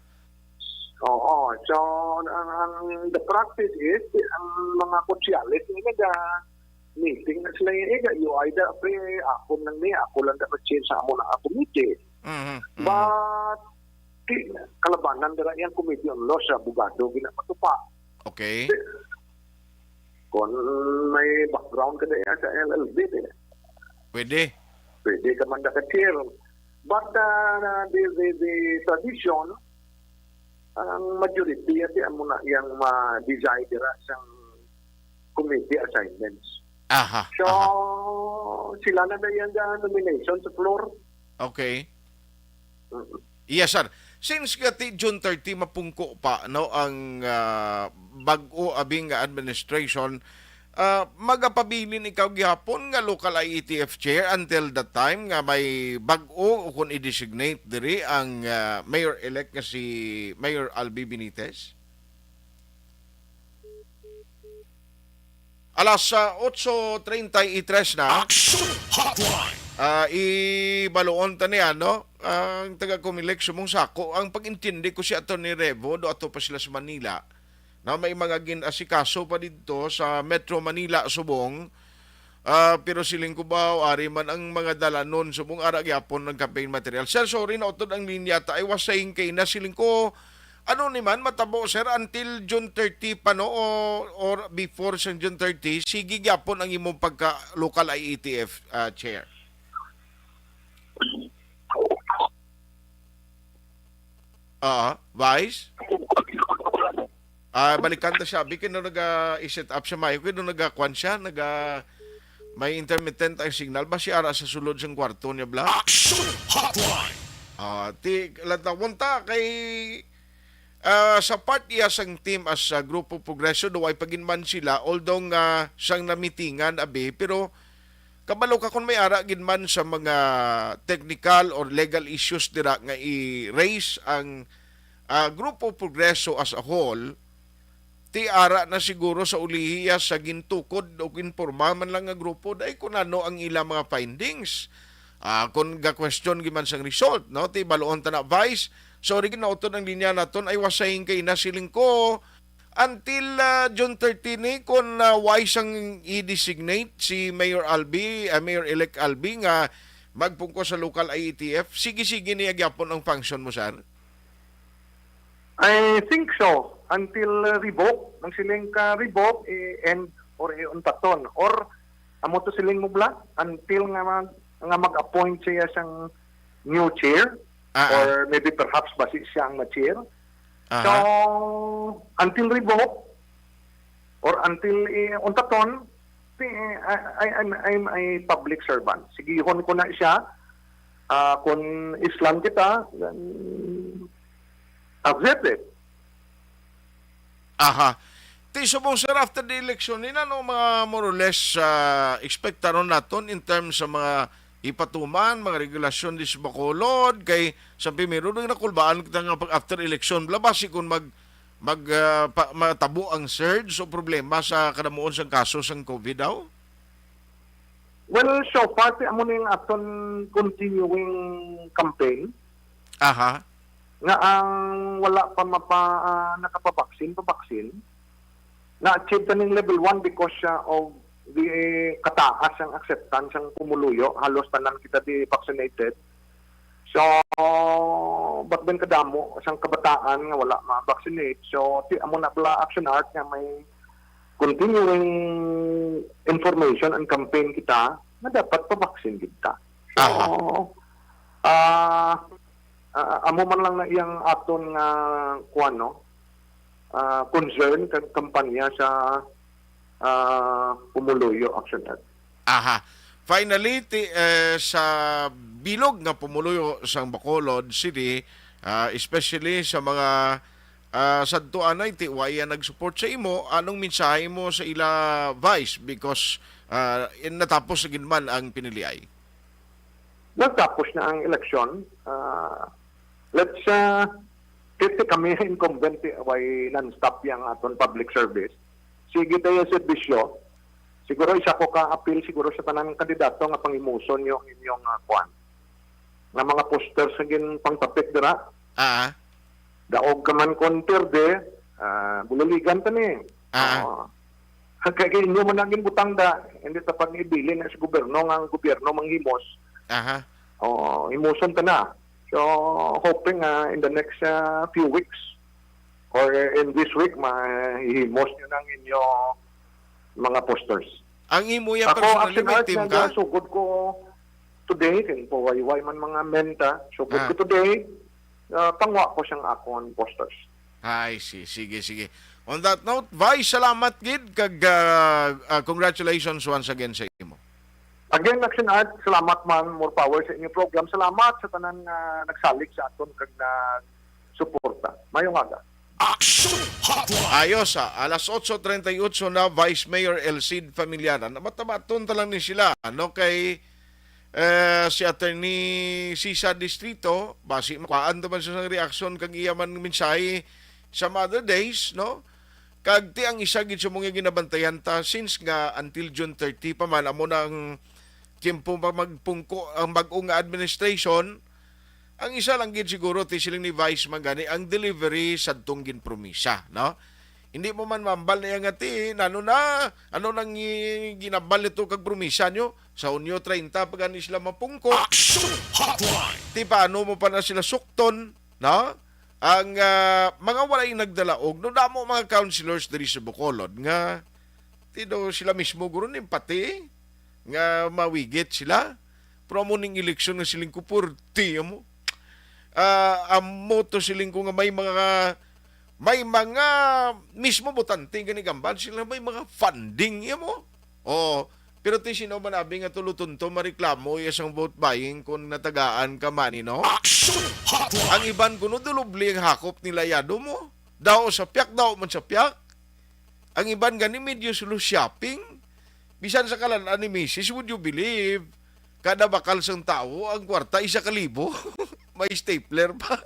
Oo. So, ang, ang the practice is, ang mga konsehales nga naga-meeting na sila, eh, you either, "Pre, ako lang ni, ako lang dapat change sa amo na ako committee." Mhm, mhm. But, di, kalabanan dira yang Committee on Law sa abogado, ginapatupa. Okay. Kung may background ka diyan sa L L B, di. Pwede. Pwede ka man ka-chair. But, uh, the, the, the tradition, ang majority, di amo na yang ma-decide dira sang committee assignments. Aha, So, aha. Sila na ba yan, uh, nomination sa floor? Okay. Mm. Yes, sir. Since gati June thirty mapungko pa, no, ang, ah, bag-o abi nga administration, ah, magapabilin ikaw gihapon nga local I E T F chair until the time nga may bag-o o kung i-designate diri ang, ah, mayor-elect nga si Mayor Albi Benitez? Alas, ah, otso treinta y tres na. Action Hotline. Ah, ibaluon ta niya, no? Ang taga Comelec subong sa ako, ang pag-intindi ko si Attorney Revo, do ato pa sila sa Manila. Na may mga gin-asikaso pa didto sa Metro Manila subong. Ah, pero siling ko ba, o ari man ang mga dalanon subong ara gyapon ng campaign material. Sir, sorry, nautod ang linya ta. I was saying kay na siling ko, ano ni man matabo, sir, until June thirty pa, no? O, or before sa June thirty, sige gyapon ang imong pagka local I E T F, ah, chair. Ah, Vice? Ah, balikan ta siya. Abi, kay no naga-i-set up siya, maayo kay no naga-kwan siya, naga-, may intermittent ang signal ba siya ara sa sulod sang kwarto niya, bla? Action Hotline. Ah, ti, lantawon ta kay, ah, sa part iya sang team as, ah, Grupo Progreso, do way pa gid man sila, although nga sang namitingan, abi, pero kabalo ka kung may ara gid man sa mga technical or legal issues dira nga i-raise ang, ah, Grupo Progreso as a whole, ti ara na siguro sa ulihi iya sa gintukod o ginporma man lang nga grupo, dahil kung ano ang ila mga findings. Ah, kung ga-question gid man sang result, no? Ti baluon ta na, Vice. Sorry, ginautod ang linya naton. I was saying kay na siling ko, until, ah, June thirty ni, kung, ah, why sang i-designate si Mayor Albi, ah, Mayor-elect Albi nga magpungko sa local I E T F, sige-sige niya gyapon ang function mo, sir? I think so. Until, uh, revoke, ang siling ka revoke, i-end or iuntaton. Or, amo to siling mo bla, until nga mag-, nga mag-appoint siya sang new chair, Ah, ah. or maybe perhaps basi siya ang ma-chair. Aha. So, until revoke, or until, eh, untaton, eh, I, I, I'm, I'm a public servant. Sigihon ko na siya Ah, kung islan kita, then accept it. Aha. Ti subong, sir, after the election, ina, no, mga more or less, ah, expectaron naton in terms sa mga ipatuman, mga regulasyon di sa Bacolod, kay sa primero, nung nakulbaan kita nga pag after election, bla, basi kung mag, mag, ah, pa, matabo ang surge o problema sa kadamuon sang kaso sang COVID daw? Well, so far, ti amo na yung aton continuing campaign. Aha. Nga ang wala pa mapa, ah, nakapabaksin, pabaksin, na-achieve ta ning level one because siya of the kataas ang acceptance ang pumuluyo. Halos tanan kita di vaccinated. So, but then kadamo sang kabataan nga wala ma-vaccinate. So, ti amo na bala, Action Art, nga may continuing information and campaign kita nga dapat pa-vaccine gid ta. So, Aha. ah, ah, amo man lang na iyang aton nga, kuwan, no? Ah, concern kag kampanya sa, ah, pumuluyo, Action Art. Aha. Finally, ti, eh, sa bilog nga pumuluyo sang Bacolod City, ah, especially sa mga, ah, sadto anay, ti, wa iya nag-support sa imo, anong mensahe mo sa ila, Vice? Because, ah, in, natapos na gid man ang piniliay. Nagtapos na ang eleksyon. Ah, let's, ah, kiti kami incumbent, way non-stop yang aton public service. Sige tayo serbisyo. Siguro isa ko ka appeal siguro sa tanang kandidato nga pangimuson niyo ang inyong, ah, kwan. Nga mga poster sa gin pangtapik dira. Ah. Daog ka man kon perde, ah, bululigan ta ni. Ah. Oo. Kay, kay inyo man ang ginbutang da, hindi ta pag-ibilin na sa gobyerno nga ang gobyerno manghimos. Aha. Oo, himuson ta na. So, hoping, ah, in the next, ah, few weeks or in this week, mahihimos nyo na ang inyo mga posters. Ang imo ya Ako, personally, Action may Art, team ka? Sugod ko today, kay pawayway man mga menta, sugod Ah. ko today, ah, pangwa ko siyang akon posters. Ay, si-, sige, sige. On that note, Vice, salamat gid kag, ah, ah, congratulations once again sa imo. Again, Action Art, salamat man, more power sa inyong program. Salamat sa tanan nga nagsalig sa aton kag nagsuporta. Mayong aga. Action Hotline. Ayos, ah. Alas otso treinta y ocho na, Vice Mayor Elcid Familiaran. Amat-amaton ta lang ni sila, ano, kay, eh, si Attorney Sisa Distrito, basi makuhaan ta man siya sang reaksyon kag iya man mensahe sa Mother Days, no? Kag ti ang isa gid sa mga ginabantayan ta, since nga until June thirty pa man, amo na ang tiyempo pa magpungko ang bag-o nga administration. Ang isa lang gid siguro, ti siling ni Vice man gani, ang delivery sadtong ginpromisa, no? Hindi mo man mambal na nga, ti, nano na, ano nang i-, ginambal nito kag promisa nyo? Sa Hunyo treinta pa gani sila mapungko. Action Hotline. Ti, paano mo pa na sila sukton, no? Ang, ah, mga walay nagdalaog, no, damo mga councilors diri sa Bacolod nga ti daw sila mismo guro ning pati nga mawigit sila. Pero amo ning eleksyon nga siling ko, purti mo. Ah, amo to siling ko nga may mga, may mga mismo botante gani gamban sila, may mga funding, ya mo. Oh, pero ti sino man abi nga tulutunto mareklamo iya sang vote buying kung natagaan ka money, no? Action Hotline. Ang iban kuno dulubli ang hakop nila, yado mo. Daw sa piyak, daw man sa piyak. Ang iban gani medyo solo shopping. Bisan sa kalan-an ni misis, would you believe? Kada bakal sang tawo, ang kwarta, isa ka libo. May stapler pa.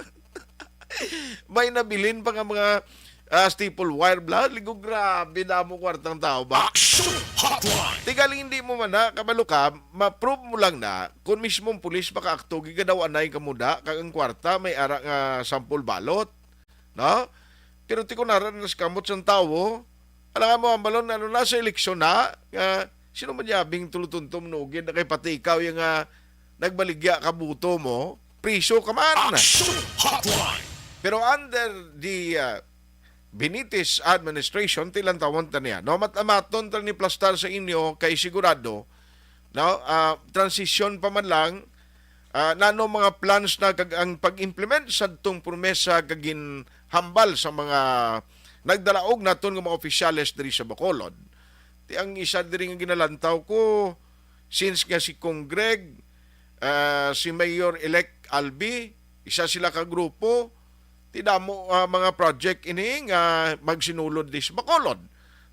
May nabilin pa nga mga, ah, staple wire, bla. Ligo, grabe, damo kwartang tao ba? Action Hotline. Tigaling hindi mo man na, kabalo ka, ma-prove mo lang na kung mismong pulis makaakto, gigadaw anay ka muda, kag ang kwarta, may ara nga sample balot. No? Pero ti kunara na sa kamot sang tawo, alangan mo ang balon, ano na sa eleksyon na, nga sino man yabing tulutunto manugid na kay pati ikaw yung nga nagbaligya ka buto mo, priso ka man. Action Hotline. Pero under the, uh, Benitez administration, tilantawon ta niya. No, mat-, maton ta ni plastar sa inyo kay sigurado, no, ah, transition pa man lang, ah, nano mga plans na kag ang pag-implement sa tong promesa kag ginhambal sa mga nagdalaog naton nga mga opisyales diri sa Bacolod. Ti ang isa diri nga ginalantaw ko, since nga si Cong Greg, ah, si Mayor-elect Albi, isa sila ka grupo, ti damo, ah, mga project ini nga magsinulod di sa Bacolod.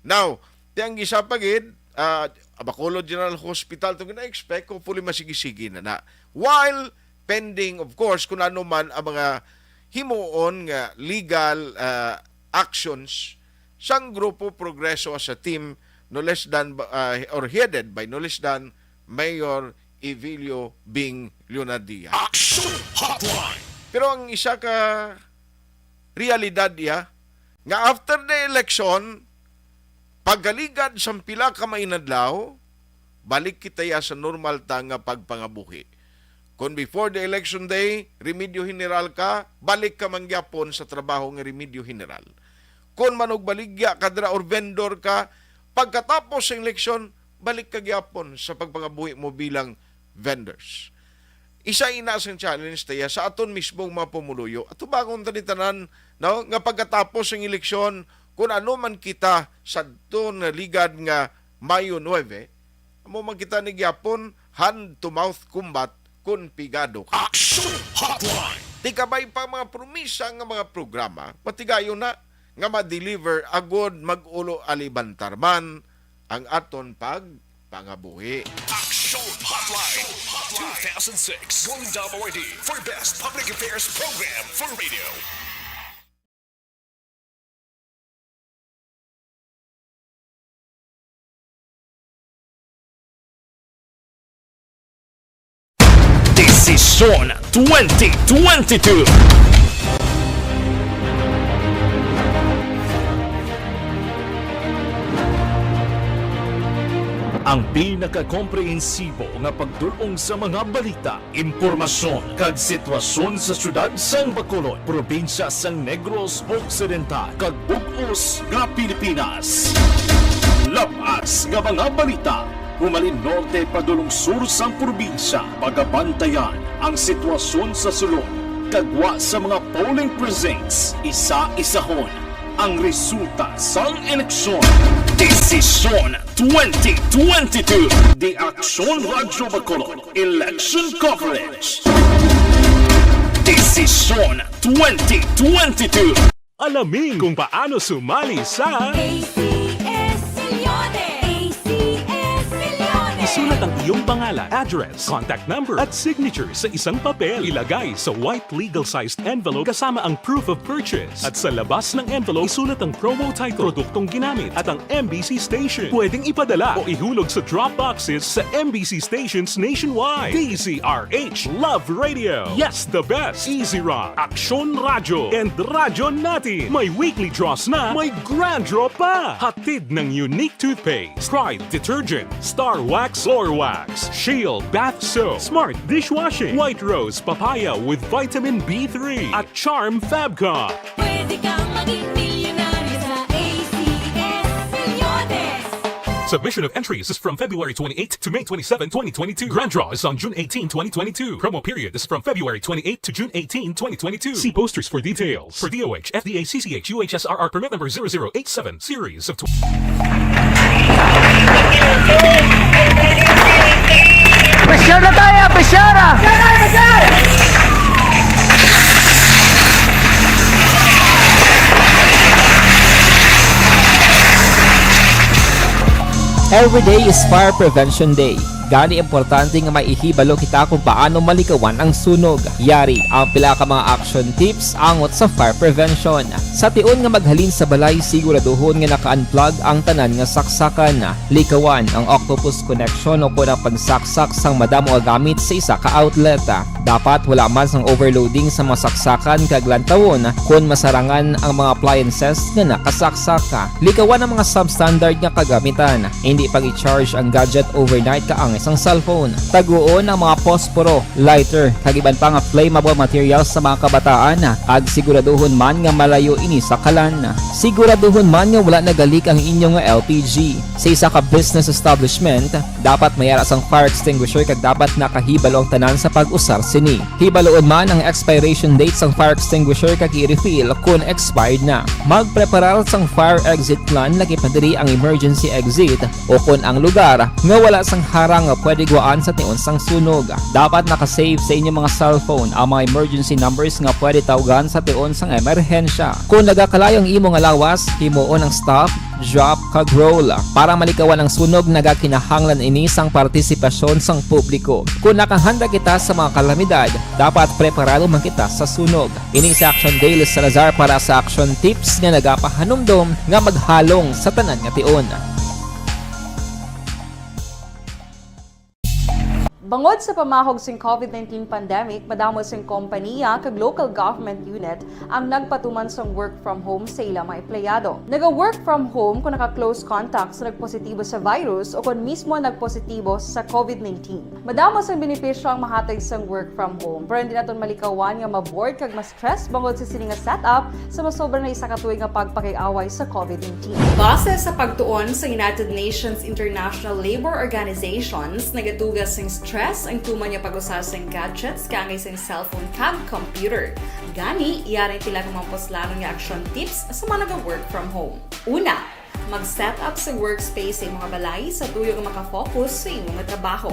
Now, ti ang isa pa gid, ah, Bacolod General Hospital, itong gina-expect, hopefully masigi-sige na na. While pending, of course, kung ano man ang mga himuon nga legal, ah, actions sang Grupo Progreso as a team, no less than, ah, or headed by no less than Mayor Evilio Bing Leonardia. Action Hotline! Pero ang isa ka realidad iya, nga after the election, pagkaligad sang pila ka mainadlaw, balik kita iya sa normal ta nga pagpangabuhi. Kon before the election day, remedyo general ka, balik ka mangyapon sa trabaho nga remedyo general. Kon manugbaligya ka dira or vendor ka, pagkatapos sa eleksyon, balik ka gyapon sa pagpangabuhi mo bilang vendors. Isa ina sang challenge ta iya sa aton mismong mga pumuluyo. Atubangon ta ni tanan, no, nga pagkatapos sang eleksyon, kun ano man kita sadto naligad nga Mayo nuebe, amo man kita ni gyapon hand to mouth combat kun pigado ka. Action Hotline! Ti kabay pa mga promisa nga mga programa, matigayon na nga ma-deliver agod mag-ulo alibantar man ang aton pagpangabuhi. Action Hotline two thousand six Golden Dome Awardee for Best Public Affairs Program for Radio. Desisyon twenty twenty-two. Ang pinakakomprehensibo nga pagdul-ong sa mga balita, impormasyon, kag sitwasyon sa siyudad sang Bacolod, probinsya sang Negros Occidental, kag bug-os nga Pilipinas. Lab-as nga mga balita, humalin norte padulong sur sang probinsya, pagabantayan ang sitwasyon sa sulod, kag gwa sa mga polling precincts, isa-isahon ang resulta sang eleksyon. Desisyon twenty twenty-two. The Action Radyo Bacolod Election Coverage. Desisyon twenty twenty-two. Alamin kung paano sumali sa A C S Millones. A C S Millones. Isulat ang iyong pangalan, address, contact number, at signature sa isang papel. Ilagay sa white legal-sized envelope kasama ang proof of purchase. At sa labas ng envelope, isulat ang promo title, produktong ginamit, at ang M B C station. Pwedeng ipadala o ihulog sa drop boxes sa M B C stations nationwide. D Z R H, Love Radio. Yes, the best. Easy Rock, Aksyon Radyo, and Radyo Natin. May weekly draws na, may grand draw pa. Hatid ng Unique Toothpaste, Pride Detergent, Star Wax, Floor Wax, Shield Bath Soap, Smart Dishwashing, White Rose Papaya with Vitamin B three, at Charm Fabcon. Pwede kang maging milyonaryo sa A C S Millones. Submission of entries is from February twenty-eight to May twenty-seven, twenty twenty-two. Grand draw is on June eighteen, twenty twenty-two. Promo period is from February twenty-eight to June eighteen, twenty twenty-two. See posters for details. For D O H, F D A, C C H, U H S R R permit number zero zero eight seven, series of tw- Pressure na tayo, pressure na! Every day is Fire Prevention Day. Gani importante nga maihibalo kita kung paano malikawan ang sunog. Yari ang pila ka mga action tips angot sa fire prevention. Sa tion nga maghalin sa balay, siguraduhon nga naka-unplug ang tanan nga saksakan. Likawan ang octopus connection o kon ang pagsaksak sang madamo nga gamit sa isa ka outlet. Dapat wala man sang overloading sa mga saksakan kag lantawon kon masarangan ang mga appliances nga nakasaksak. Likawan ang mga substandard nga kagamitan. Indi pag-i-charge ang gadget overnight kaangay sang cellphone. Taguon ang mga posporo, lighter, kag iban pa nga flammable materials sa mga kabataan, kag siguraduhon man nga malayo ini sa kalan. Siguraduhon man nga wala nagalik ang inyo nga L P G. Sa isa ka business establishment, dapat may ara sang fire extinguisher kag dapat nakahibalo ang tanan sa pag-usar sini. Hibaloon man ang expiration date sang fire extinguisher kag i-refill kon expired na. Magpreparar sang fire exit plan, lakip na diri ang emergency exit o kon ang lugar nga wala sang harang nga pwede guwaan sa tion sang sunog. Dapat naka-save sa inyong mga cellphone ang mga emergency numbers nga pwede tawgan sa tion sang emerhensya. Kung nagakalayo ang imo nga lawas, himuon ang stop, drop, kag roll. Para malikawan ang sunog, nagakinahanglan ini sang partisipasyon sang publiko. Kung nakahanda kita sa mga kalamidad, dapat preparado man kita sa sunog. Ini si Action Dale Salazar para sa Action Tips nga nagapahanumdom nga maghalong sa tanan nga tion. Bangod sa pamahog sing covid nineteen pandemic, madamo sing kompaniya kag local government unit ang nagpatuman sang work from home sa ila mga empleyado. Naga-work from home kung naka-close contact sa nagpositibo sa virus o kon mismo nagpositibo sa covid nineteen. Madamo sang benepisyo ang mahatag sang work from home, pero hindi naton malikawan nga ma-bored kag ma-stress bangod sa sini nga setup sa masobra na isa ka tuig nga pagpakig-away sa covid nineteen. Base sa pagtuon sa United Nations International Labour Organizations, nagatuga sing stress ang tuman nga pag-usa sing gadgets kaangay sing cellphone kag computer. Gani, yari pila ka mga puslanon nga action tips sa mga naga-work from home. Una, mag-set up sa workspace sa imong balay sa tuyo nga maka-focus sa imong trabaho.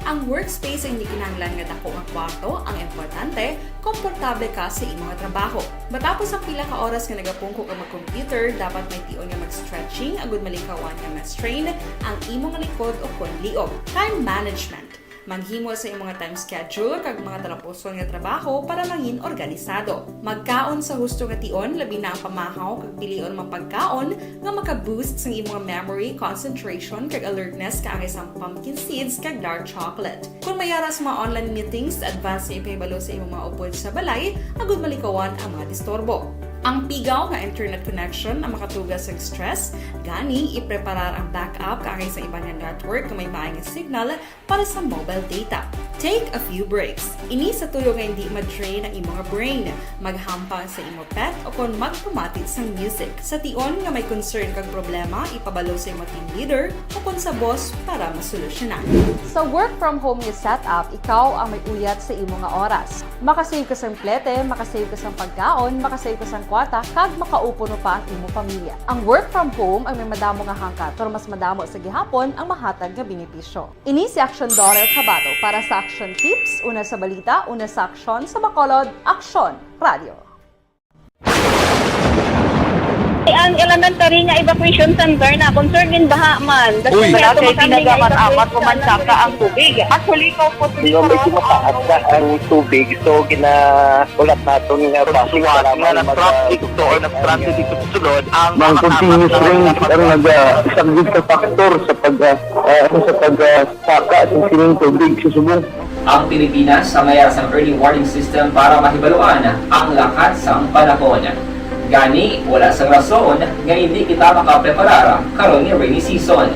Ang workspace ay hindi kinahanglan nga dako nga kwarto, ang importante, komportable ka sa imong trabaho. Matapos ang pila ka oras nga nagapungko ka mag-computer, dapat may tion nga mag-stretching agud malikawan nga ma-strain ang imong likod o kon liog. Time management. Maghimo sa imong time schedule kag mga talapuson nga trabaho para mangin organisado. Magkaon sa husto nga tion, labi na ang pamahaw kag pilion mga pagkaon nga maka-boost sang imong memory, concentration, kag alertness kaangay sang pumpkin seeds kag dark chocolate. Kung may ara sa mga online meetings, advance nga ipahibalo sa imong mga upod sa balay agud malikawan ang mga disturbo. Ang pigaw nga internet connection ang makatuga sa stress, gani ipreparar ang backup kaangay sa iban nga network nga may maay nga signal para sa mobile data. Take a few breaks. Ini sa tuyo nga hindi ma-drain ang imong brain. Maghampang sa imo pet o kon magpamati sang music. Sa tion nga may concern kag problema, ipabalo sa imo team leader o kon sa boss para masolusyonan. Sa work from home nga setup, ikaw ang may uyat sa imo nga oras. Makasave ka sang plete, makasave ka sang pagkaon, makasave ka sang kwarta, kag makaupod pa ang imo pamilya. Ang work from home ang may madamo nga hangkat, pero mas madamo sa gihapon ang mahatag nga benepisyo. Ini si Action Daughter Kabato para sa Action Tips, una sa balita, una sa aksyon, sa Bacolod, Aksyon Radio. Ang elementary nga evacuation center na concern din baha man. Uy, wala kay tinaga man amat o mansaka ang tubig. Actually, ko po medyo mataas na ang tubig, so ginaulat naton nga basi nga nag-traffic to or nag-transit dito sa sulod ang mga continuous rain ang nag-, ah, isang big factor sa pag, ah, ah, sa pag, ah, saka sa sining tubig sa subong. Ang Pilipinas ang may sang early warning system para mahibaluan ang lakat sang panahon. Gani, wala sang rason nga hindi kita makapreparar karon nga rainy season.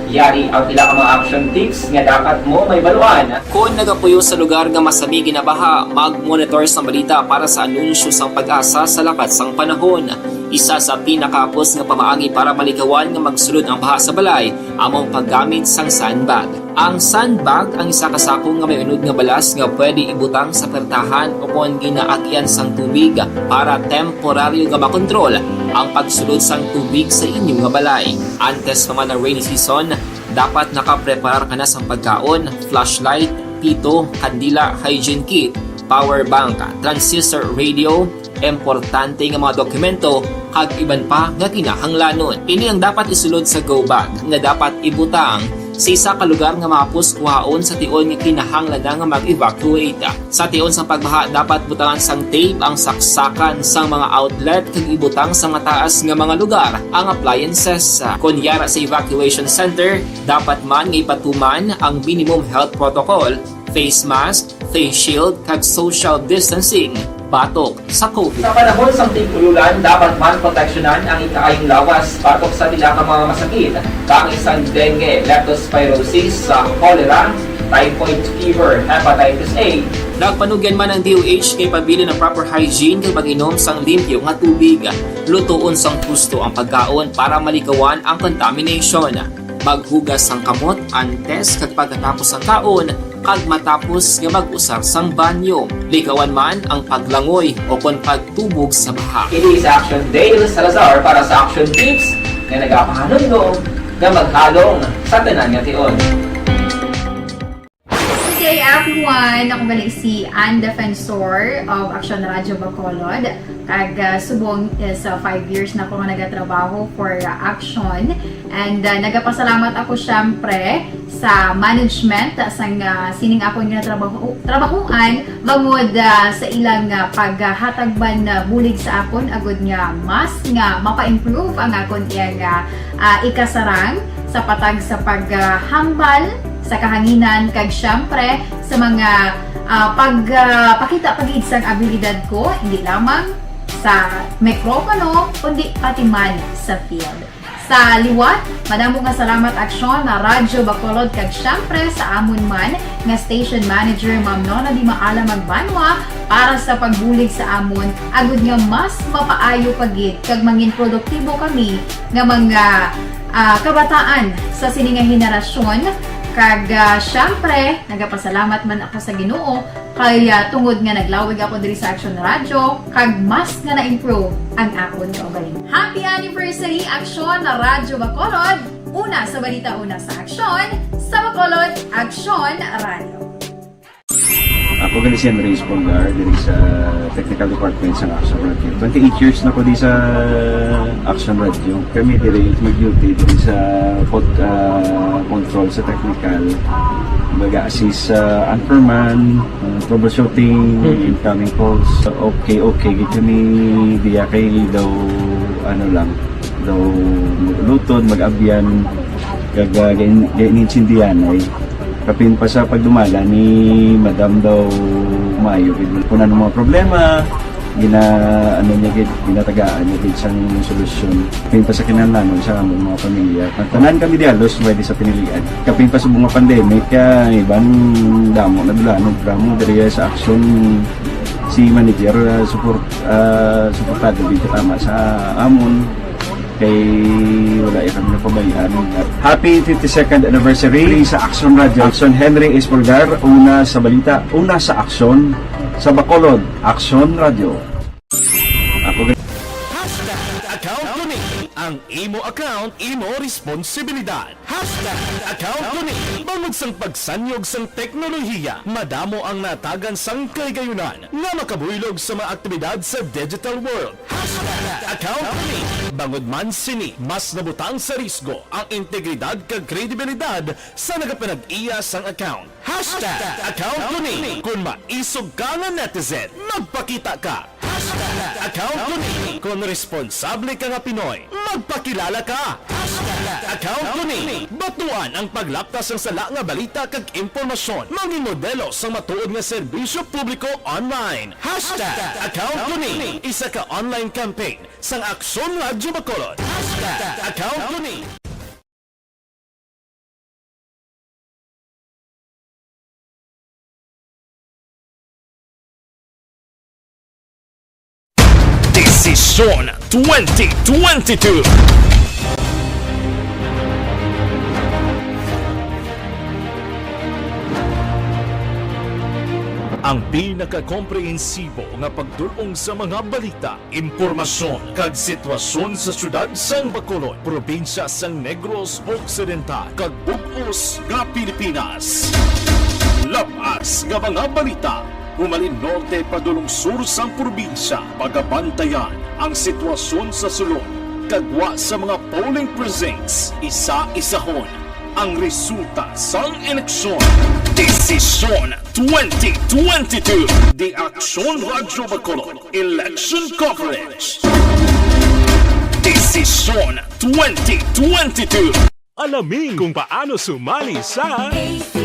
Yari ang pila ka mga action tips nga dapat mo mahibaluan. Kon nagapuyo sa lugar nga masami ginabaha, mag-monitor sang balita para sa anunsyo sang PAGASA sa lakat sang panahon. Isa sa pinakahapos nga pamaagi para malikawan nga magsulod ang baha sa balay amo ang paggamit sang sandbag. Ang sandbag ang isa ka sako nga may unod nga balas nga pwede ibutang sa pertahan o kon ginaagian sang tubig para temporaryo nga makontrol ang pagsulod sang tubig sa inyo nga balay. Antes pa man ang rainy season, dapat nakapreparar ka na sang pagkaon, flashlight, pito, kandila, hygiene kit, power bank, transistor radio, importante nga mga dokumento, kag iban pa nga kinahanglanon. Ini ang dapat isulod sa go bag nga dapat ibutang sa isa ka lugar nga mahapos kuhaon sa tion nga kinahanglan na nga mag-evacuate. Sa tion sang pagbaha, dapat butangan sang tape ang saksakan sang mga outlet kag ibutang sa mataas nga mga lugar ang appliances. Kon yara sa evacuation center, dapat man nga ipatuman ang minimum health protocol, face mask, face shield, kag social distancing batok sa covid. Sa panahon sang tig-ulan, dapat man proteksyonan ang ikaayong lawas batok sa pila ka mga masakit, kaangay sang dengue, leptospirosis, sa cholera, typhoid fever, hepatitis A. Nagpanugyan man ang D O H kay pabilin ang proper hygiene kag pag-inom sang limpyo nga tubig. Lutoon sang husto ang pagkaon para malikawan ang contamination. Maghugas sang kamot antes kag pagkatapos sang kaon, kag matapos nga mag-usar sang banyo. Likawan man ang paglangoy o kon pagtubog sa baha. Ini si Action Dale Salazar para sa Action Tips nga nagapahanumdom nga maghalong sa tanan nga tion. Everyone, ako gali si Ann Defensor of Action Radio Bacolod. Kag, ah, subong is, ah, five years na ko nga nagatrabaho for, ah, Action. And, ah, nagapasalamat ako, syempre, sa management, ah, sang, ah, sining akon nga trabaho, trabahuan, bangod, ah, sa ilang, ah, paghatag man, ah, bulig sa akon, agud nga mas nga mapa-improve ang akon iyang, ah, ah, ikasarang sa patag sa paghambal sa kahanginan, kag siyempre sa mga, ah, pag, ah, pakita pa gid sang abilidad ko, hindi lamang sa mikropono, kundi pati man sa field. Sa liwat, madamo nga salamat, Aksyon, na Radyo Bacolod, kag siyempre sa amon man nga station manager, Ma'am Nona Di Maala Magbanwa, para sa pagbulig sa amon, agud nga mas mapaayo pa gid kag mangin produktibo kami nga mga, ah, kabataan sa sini nga henerasyon. Kag, ah, siyempre, nagapasalamat man ako sa Ginoo kay, ah, tungod nga naglawig ako diri sa Action Radio, kag mas nga na-improve ang akon kaugalingon. Happy anniversary, Action Radyo Bacolod! Una sa balita, una sa aksyon, sa Bacolod, Action Radio. Ako gali si Henry Espolgar, diri sa Technical Department sa Action Radio. Twenty-eight years na ko di sa Action Radio. Kami diri mag-duty diri sa pod-, ah, control sa technical. Baga assist sa anchorman, ah, troubleshooting, Mhm. incoming calls. Okay, okay, gid kami diya kay daw, ano lang, daw mag-ulutod, mag-abyan, kag, ah, gain-, gain-, intindihan ay. Kapin pa sa pagdumala ni Madam daw maayo gid. Kung ano mga problema, gina, ano niya gid, ginatagaan niya gid sang solusyon. Kapin pa sa kinahanglanon sa among mga pamilya. Ang tanan kami di halos pwede sa pinilian. Kapin pa sa mga pandemic, kaya iban damo na dula, no, drama diri sa aksyon si manager, ah, support, ah, suportado gid tama sa amon. Kay wala ya kami napabayaan. Happy fifty-second anniversary sa Action Radio. Action Henry Espolgar, una sa balita, una sa aksyon, sa Bacolod, Action Radio. Ako gid. Hashtag account ko ni. Ang imo account, imo responsibilidad. Hashtag account ko ni. Bangod sang pagsanyog sang teknolohiya, madamo ang natagan sang kahigayonan nga makabuylog sa mga aktibidad sa digital world. Hashtag account ko ni. Bangod man sini, mas nabutang sa risgo ang integridad kag kredibilidad sa nagapanag-iya sang account. Hashtag account ko ni. Kon maisog ka nga netizen, magpakita ka. Hashtag account ko ni. Kon responsable ka nga Pinoy, magpakilala ka. Hashtag account ko ni. Batuan ang paglapta sang sala nga balita kag impormasyon. Mangin modelo sang matuod nga serbisyo publiko online. Hashtag account ko ni. Isa ka online campaign sang Aksyon Radyo Bacolod. Hashtag account ko ni. Desisyon twenty twenty-two. Ang pinakakomprehensibo nga pagdul-ong sa mga balita, impormasyon, kag sitwasyon sa siyudad sang Bacolod, probinsya sang Negros Occidental, kag bug-os nga Pilipinas. Lab-as nga mga balita, humalin norte padulong sur sang probinsya, pagabantayan ang sitwasyon sa sulod, kag gwa sa mga polling precincts, isa-isahon ang resulta sang eleksyon. Desisyon twenty twenty-two. The Action Radyo Bacolod Election Coverage. Desisyon twenty twenty-two. Alamin kung paano sumali sa A C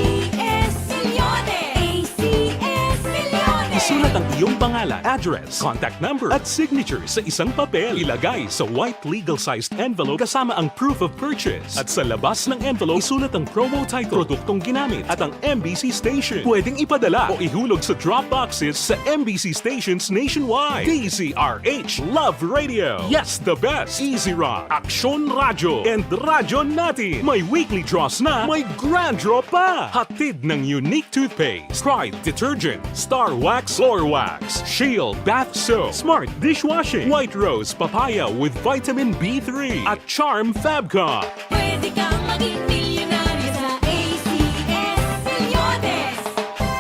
S Millones! A C S Millones! Isulat ang iyong pangalan, address, contact number, at signature sa isang papel. Ilagay sa white legal-sized envelope kasama ang proof of purchase. At sa labas ng envelope, isulat ang promo title, produktong ginamit, at ang M B C station. Pwedeng ipadala o ihulog sa drop boxes sa M B C stations nationwide. D Z R H Love Radio. Yes, the best. Easy Rock, Action Radio, and Radyo Natin. May weekly draws na, may grand draw pa. Hatid ng Unique Toothpaste, Pride Detergent, Star Wax Floor Wax, Shield Bath Soap, Smart Dishwashing, White Rose Papaya with Vitamin B three, at Charm Fabcon. Pwede kang maging milyonaryo sa A C S Millones.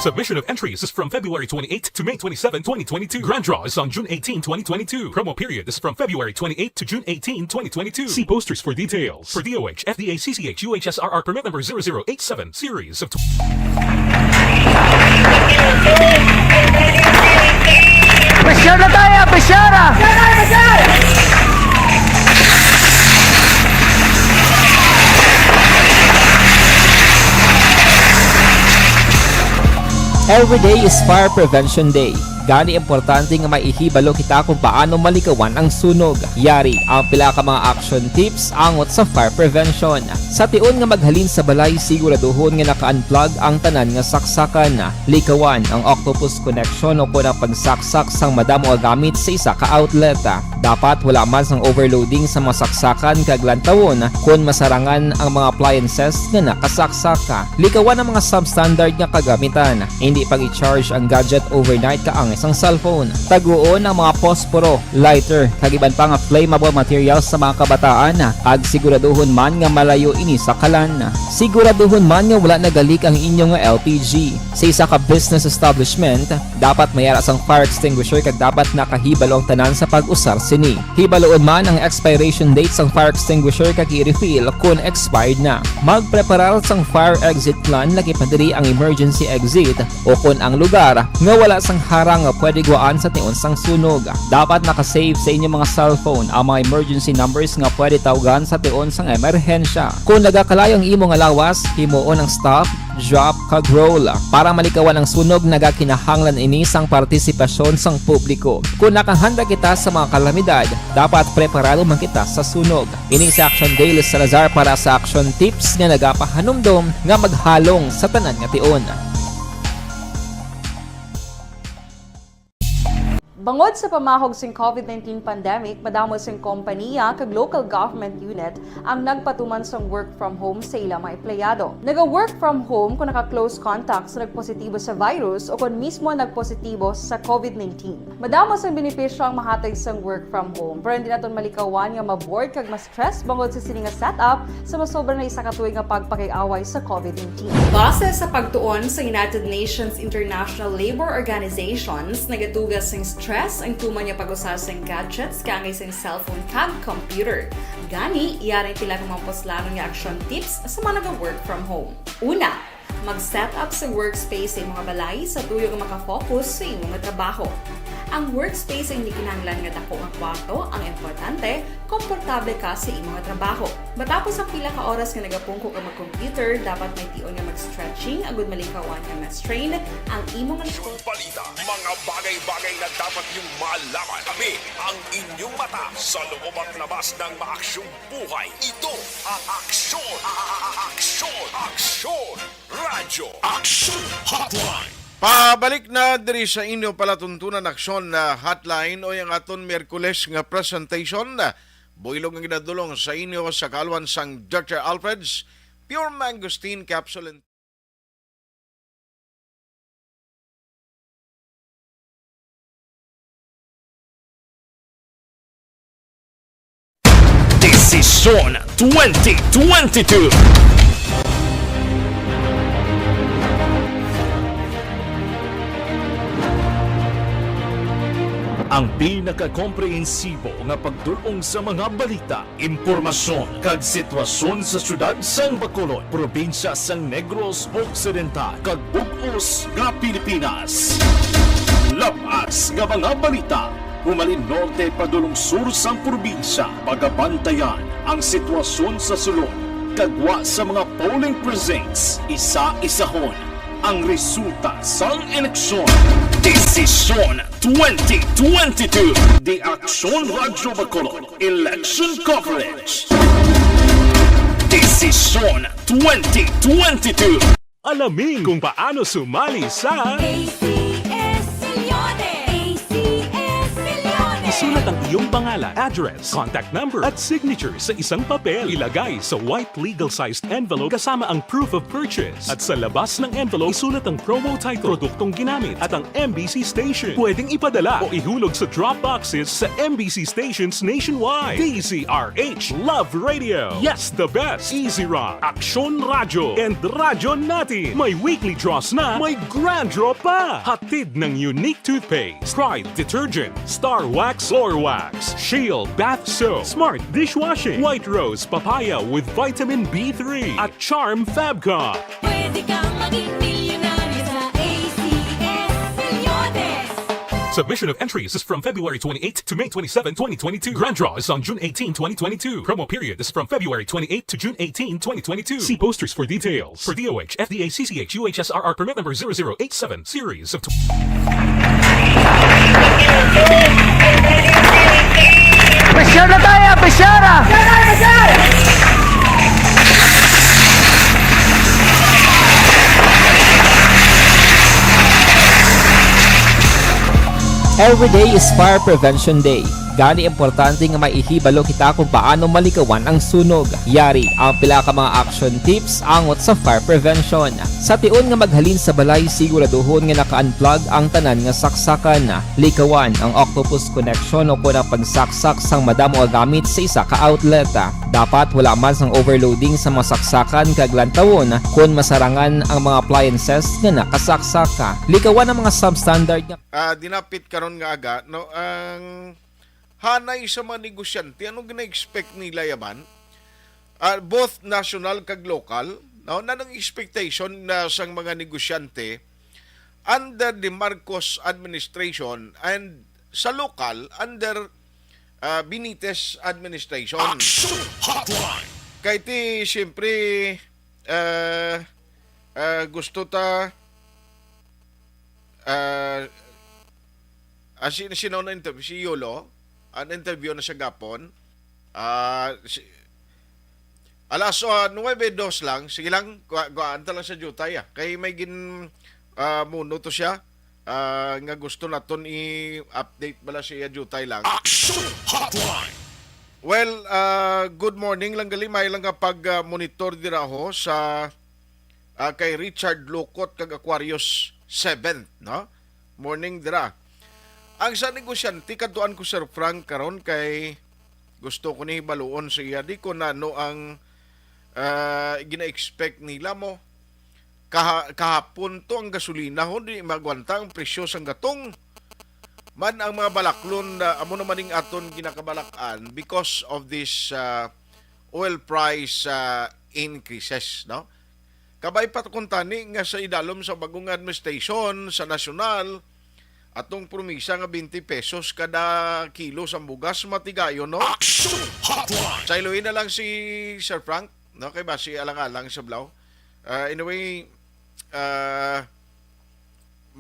Submission of entries is from February twenty-eighth to May twenty-seven, twenty twenty-two. Grand draw is on June eighteen, twenty twenty-two. Promo period is from February twenty-eighth to June eighteen, twenty twenty-two. See posters for details. For D O H, F D A, C C H, U H S R R permit number zero zero eight seven, series of Pisyar na tayo! Pisyara! Every day is Fire Prevention Day. Gani, importante nga may ihibalo kita kung paano malikawan ang sunog. Yari ang pila ka mga action tips angot sa fire prevention. Sa tion nga maghalin sa balay, siguraduhon nga naka-unplug ang tanan nga saksakan. Likawan ang octopus connection o kon ang pagsaksak sang madamo nga gamit sa isa ka outlet. Dapat wala man sang overloading sa mga saksakan kag lantawon kon masarangan ang mga appliances nga nakasaksak. Likawan ang mga substandard nga kagamitan. Indi pag-i-charge ang gadget overnight kaangay sang cellphone. Taguon ang mga posporo, lighter, kag iban pa nga flammable materials sa mga kabataan, kag siguraduhon man nga malayo ini sa kalan. Siguraduhon man nga wala nagalik ang inyo nga L P G. Sa isa ka business establishment, dapat may ara sang fire extinguisher kag dapat nakahibalo ang tanan sa pag-usar sini. Hibaloon man ang expiration date sang fire extinguisher kag i-refill kon expired na. Magpreparar sang fire exit plan, lakip na diri ang emergency exit, o kon ang lugar nga wala sang harang nga pwede gwaan sa tion sang sunog. Dapat naka-save sa inyo mga cellphone ang mga emergency numbers nga pwede tawgan sa tion sang emerhensya. Kon nagakalayo ang imo nga lawas, himuon ang stop, drop, kag roll. Para malikawan ang sunog, nagakinahanglan ini sang partisipasyon sang publiko. Kon nakahanda kita sa mga kalamidad, dapat preparado man kita sa sunog. Ini si Action Dale Salazar para sa Action Tips nga nagapahanumdom nga maghalong sa tanan nga tion. Bangod sa pamahog sing COVID nineteen pandemic, madamo sing kompaniya kag local government unit ang nagpatuman sang work from home sa ila mga empleyado. Naga-work from home kon naka-close contact sa nagpositibo sa virus o kon mismo nagpositibo sa COVID nineteen. Madamo sang benepisyo ang mahatag sang work from home, pero hindi naton malikawan nga ma-bored kag ma-stress bangod sa sini nga setup sa masobra na isa ka tuig nga pagpakig-away sa COVID nineteen. Base sa pagtuon sa United Nations International Labor Organizations, nagatuga sing stress ang tuman nga pag-usa sing gadgets kaangay sing cellphone kag computer. Gani, yari ang pila ka mga puslanon nga action tips sa mga naga-work from home. Una, mag-set up sa workspace sa imong balay sa tuyo nga makafocus sa imong trabaho. Ang workspace ay hindi kinahanglan nga dako nga kwarto, ang importante, komportable ka sa imong trabaho. Matapos ang pila ka oras nga nagapungko ka mag-computer, dapat may tion nga mag-stretching agud malikawan nga ma-strain ang imong Aksyon Balita, mga bagay-bagay na dapat niyong malaman. Kami ang inyong mata sa loob at labas ng maaksyong buhay. Ito ang Aksyon, a-, a-, a-, Aksyon, Aksyon Radyo. Aksyon Hotline. Pabalik na diri sa inyo palatuntunan, Aksyon na Hotline, o ang aton Miyerkules nga presentation. Buylog nga ginadulong sa inyo sa kaalwan sang Doctor Alfred's Pure Mangosteen Capsule and Desisyon twenty twenty-two. Ang pinakakomprehensibo nga pagdul-ong sa mga balita, impormasyon, kag sitwasyon sa siyudad sang Bacolod, probinsya sang Negros Occidental, kag bug-os nga Pilipinas. Lab-as nga mga balita, humalin norte padulong sur sang probinsya, pagabantayan ang sitwasyon sa sulod, kag gwa sa mga polling precincts, isa-isahon ang resulta sang eleksyon. Desisyon twenty twenty-two, The Aksyon Radyo Bacolod Election Coverage. Desisyon twenty twenty-two. Alamin kung paano sumali sa A C S Milyones! A C S Milyones! Sulat ang iyong pangalan, address, contact number, at signature sa isang papel. Ilagay sa white legal-sized envelope kasama ang proof of purchase. At sa labas ng envelope, isulat ang promo title, produktong ginamit, at ang M B C station. Pwedeng ipadala o ihulog sa drop boxes sa M B C stations nationwide. D Z R H Love Radio. Yes, the best. Easy Rock, Aksyon Radyo, and Radyo Natin. May weekly draws na, may grand draw pa. Hatid ng Unique Toothpaste, Pride Detergent, Star Wax, Floor Wax, Shield Bath Soap, Smart Dishwashing, White Rose Papaya with Vitamin B three, at Charm Fabcon. Pwede kang maging milyonaryo sa A C S Reloaded. Submission of entries is from February twenty-eighth to May twenty-seven, twenty twenty-two. Grand draw is on June eighteen, twenty twenty-two. Promo period is from February twenty-eighth to June eighteen, twenty twenty-two. See posters for details. For D O H, F D A, C C H, U H S R R permit number zero zero eight seven, series of tw- Pressure na tayo! Pressure na! Every day is Fire Prevention Day. Gani, importante nga may ihibalo kita kung paano malikawan ang sunog. Yari ang pila ka mga action tips angot sa fire prevention. Sa tion nga maghalin sa balay, siguraduhon nga naka-unplug ang tanan nga saksakan. Likawan ang octopus connection o kon ang pagsaksak sang madamo nga gamit sa isa ka outlet. Dapat wala man sang overloading sa mga saksakan kag lantawon kon masarangan ang mga appliances nga nakasaksak. Likawan ang mga substandard nga Ah, dinapit karon nga aga, no, ang hanay sa mga negosyante, ano gina-expect nila yaman? Ah, both national kag local, no, na nang expectation na sang mga negosyante under the Marcos administration and sa lokal under, ah, Benitez administration. Action Hotline. Kay ti, siyempre, ah, ah, gusto ta, ah, ah, si, sino na interview? Si Yolo? Ang interview na siya gapon. Ah, si, alas, ah, nuwebe dos lang. Sige lang, kuha, kuhaan ta lang sa jutay, ah. Kay may gin, ah, muno to siya, ah, nga gusto naton i-update bala sa iya jutay lang. Action Hotline. Well, ah, good morning lang gali. May lang nga pag, ah, monitor dira ho sa, ah, kay Richard Lukot kag Aquarius seventh, no? Morning dira. Ang sa negosyante, kadtuan ko, Sir Frank, karon kay gusto ko ni hibaluon sa iya di ko nano ang, ah, gina-expect nila mo. Kaha-, kahapon to ang gasolina ho, di magwanta ang presyo sang gatong. Man ang mga balaklon, ah, amo naman ning aton ginakabalak-an because of this, ah, oil price, ah, increases, no? Kabay pa kuntani nga sa idalom sa bagong administration sa nasyonal, atong promisa nga twenty pesos kada kilo sa bugas matigayon, no? Action Hotline. Sa iluin na lang si Sir Frank, no? Kay basi alang-alang sa blaw. Ah, anyway, ah,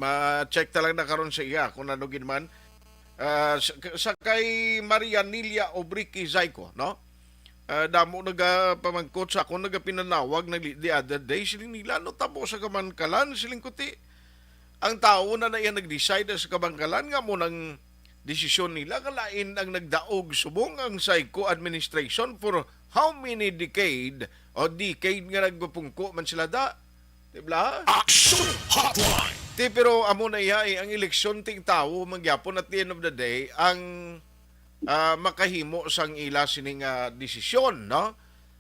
ma-check ta lang na karon sa iya kung ano gid man. Ah, sa, sa kay Maria Nilia Obriki Zayco, no? Ah, damo nagapamangkot sa akon, nagapinanawag na li-, the other day, siling nila, "Ano tabo sa kabankalan?" Siling ko, "Ti, ang tawo na na iya nag-decide sa kabankalan nga mo nang desisyon nila, kalain ang nagdaog subong ang Zayco administration for how many decade o decade nga nagpapungko man sila da." Di ba? Action Hotline. Ti, pero amo na iya, eh, ang eleksyon, ting tawo man gyapon at the end of the day ang, ah, makahimo sang ila sining, ah, desisyon, no?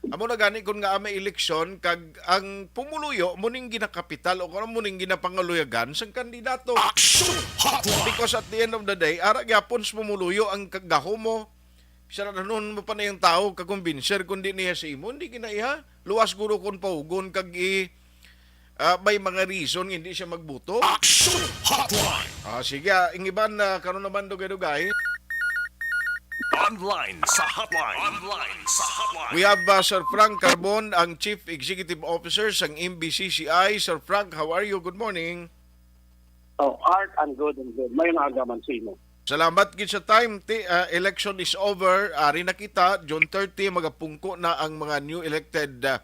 Amo na gani kun nga may eleksyon kag ang pumuluyo mo ning ginakapital o kung mo ning ginapangaluyagan sang kandidato. Action Hotline. Because at the end of the day, ara gyapon sa pumuluyo ang kagahom mo. Bisan anun mo pa na yung tao kakumbinser, kung di niya sa imo, hindi ginaiha. Luwas guro kung paugon kag i-, ah, may mga reason nga hindi siya magbuto. Action Hotline. Ah, sige, ah, ang iban na karon naman dugay-dugay. Online sa hotline. Online sa hotline. We have, uh, Sir Frank Carbon, ang Chief Executive Officer sang M B C C I. Sir Frank, how are you? Good morning. Oh, Art, I'm good, I'm good. Mayong aga man sa imo. Salamat gid sa time. Ti, uh, election is over. Ari na kita, June thirty, magapungko na ang mga new elected, uh,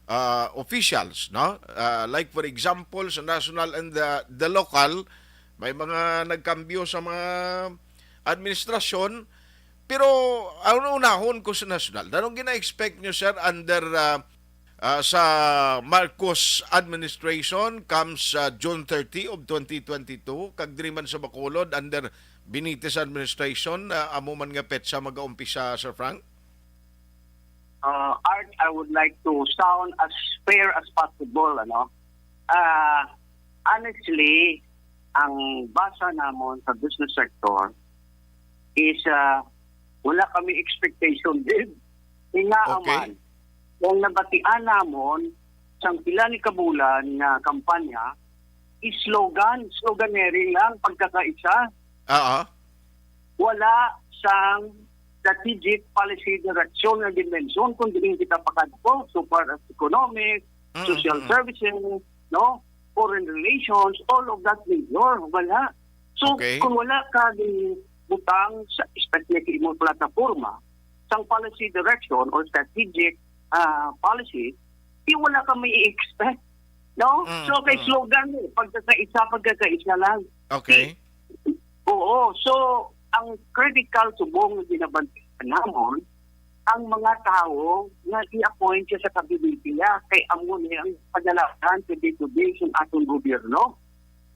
uh, officials, no? Uh, like, for example, sa national and the, the local, may mga nagkambyo sa mga administrasyon. Pero ang unahon ko sa nasyonal, anong gina-expect nyo, sir, under ah, ah, sa Marcos administration comes ah, June thirty of twenty twenty-two, kag diri man sa Bacolod under Benitez administration, ah, amo man nga petsa magaumpisa, Sir Frank? Uh, Art, I would like to sound as fair as possible. Ano? Uh, honestly, ang basa namon sa business sector is uh, wala kami expectation din. Nga Okay. man, kung nabatian namon sang pila ni kabulan nga kampanya, slogan, sloganeering lang, pagkakaisa. Ah, ah. Wala sang strategic policy direction nga dimensyon kung diin kita pakadto, so far as economic, Mm, social mm. services, no, foreign relations, all of that major, wala. So, Okay. Kung wala ka butang sa, especially sa imong plataforma, sang policy direction or strategic ah, policy, di wala ka may expect, no? Mm, So, kay mm. slogan eh, pagkakaisa, pagkakaisa lang. Okay. Oo. So, ang critical subong nga ginabantayan namon, ang mga tawo nga i-appoint siya sa kabinete niya, kay amo ni ang pagalakan sa day-to-day sa atong gobyerno.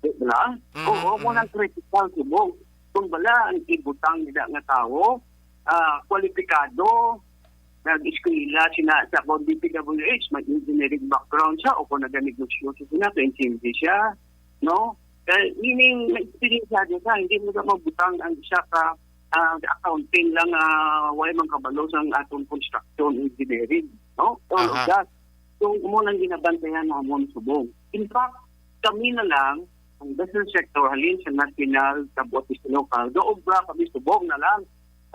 Di ba? Mhm, Oo, mo mhm. nang critical subong. Kung bala ang ibutang nila nga tawo, ah, kwalipikado, nag-eskwela sina sa kung D P W H, may engineering background siya, o kung naganegosyo siya, nag-intindi siya, no? Kaya, meaning, may experience siya, hindi mo na mabutang ang isa ka ah, accounting lang, ah, way man kabalo sang atong construction engineering, no? All of Aha. That. So, mo nang ginabantayan namon subong. In fact, kami na lang, ang business sector, halin sa national, sa buot sa local, gaobra kami subong na lang.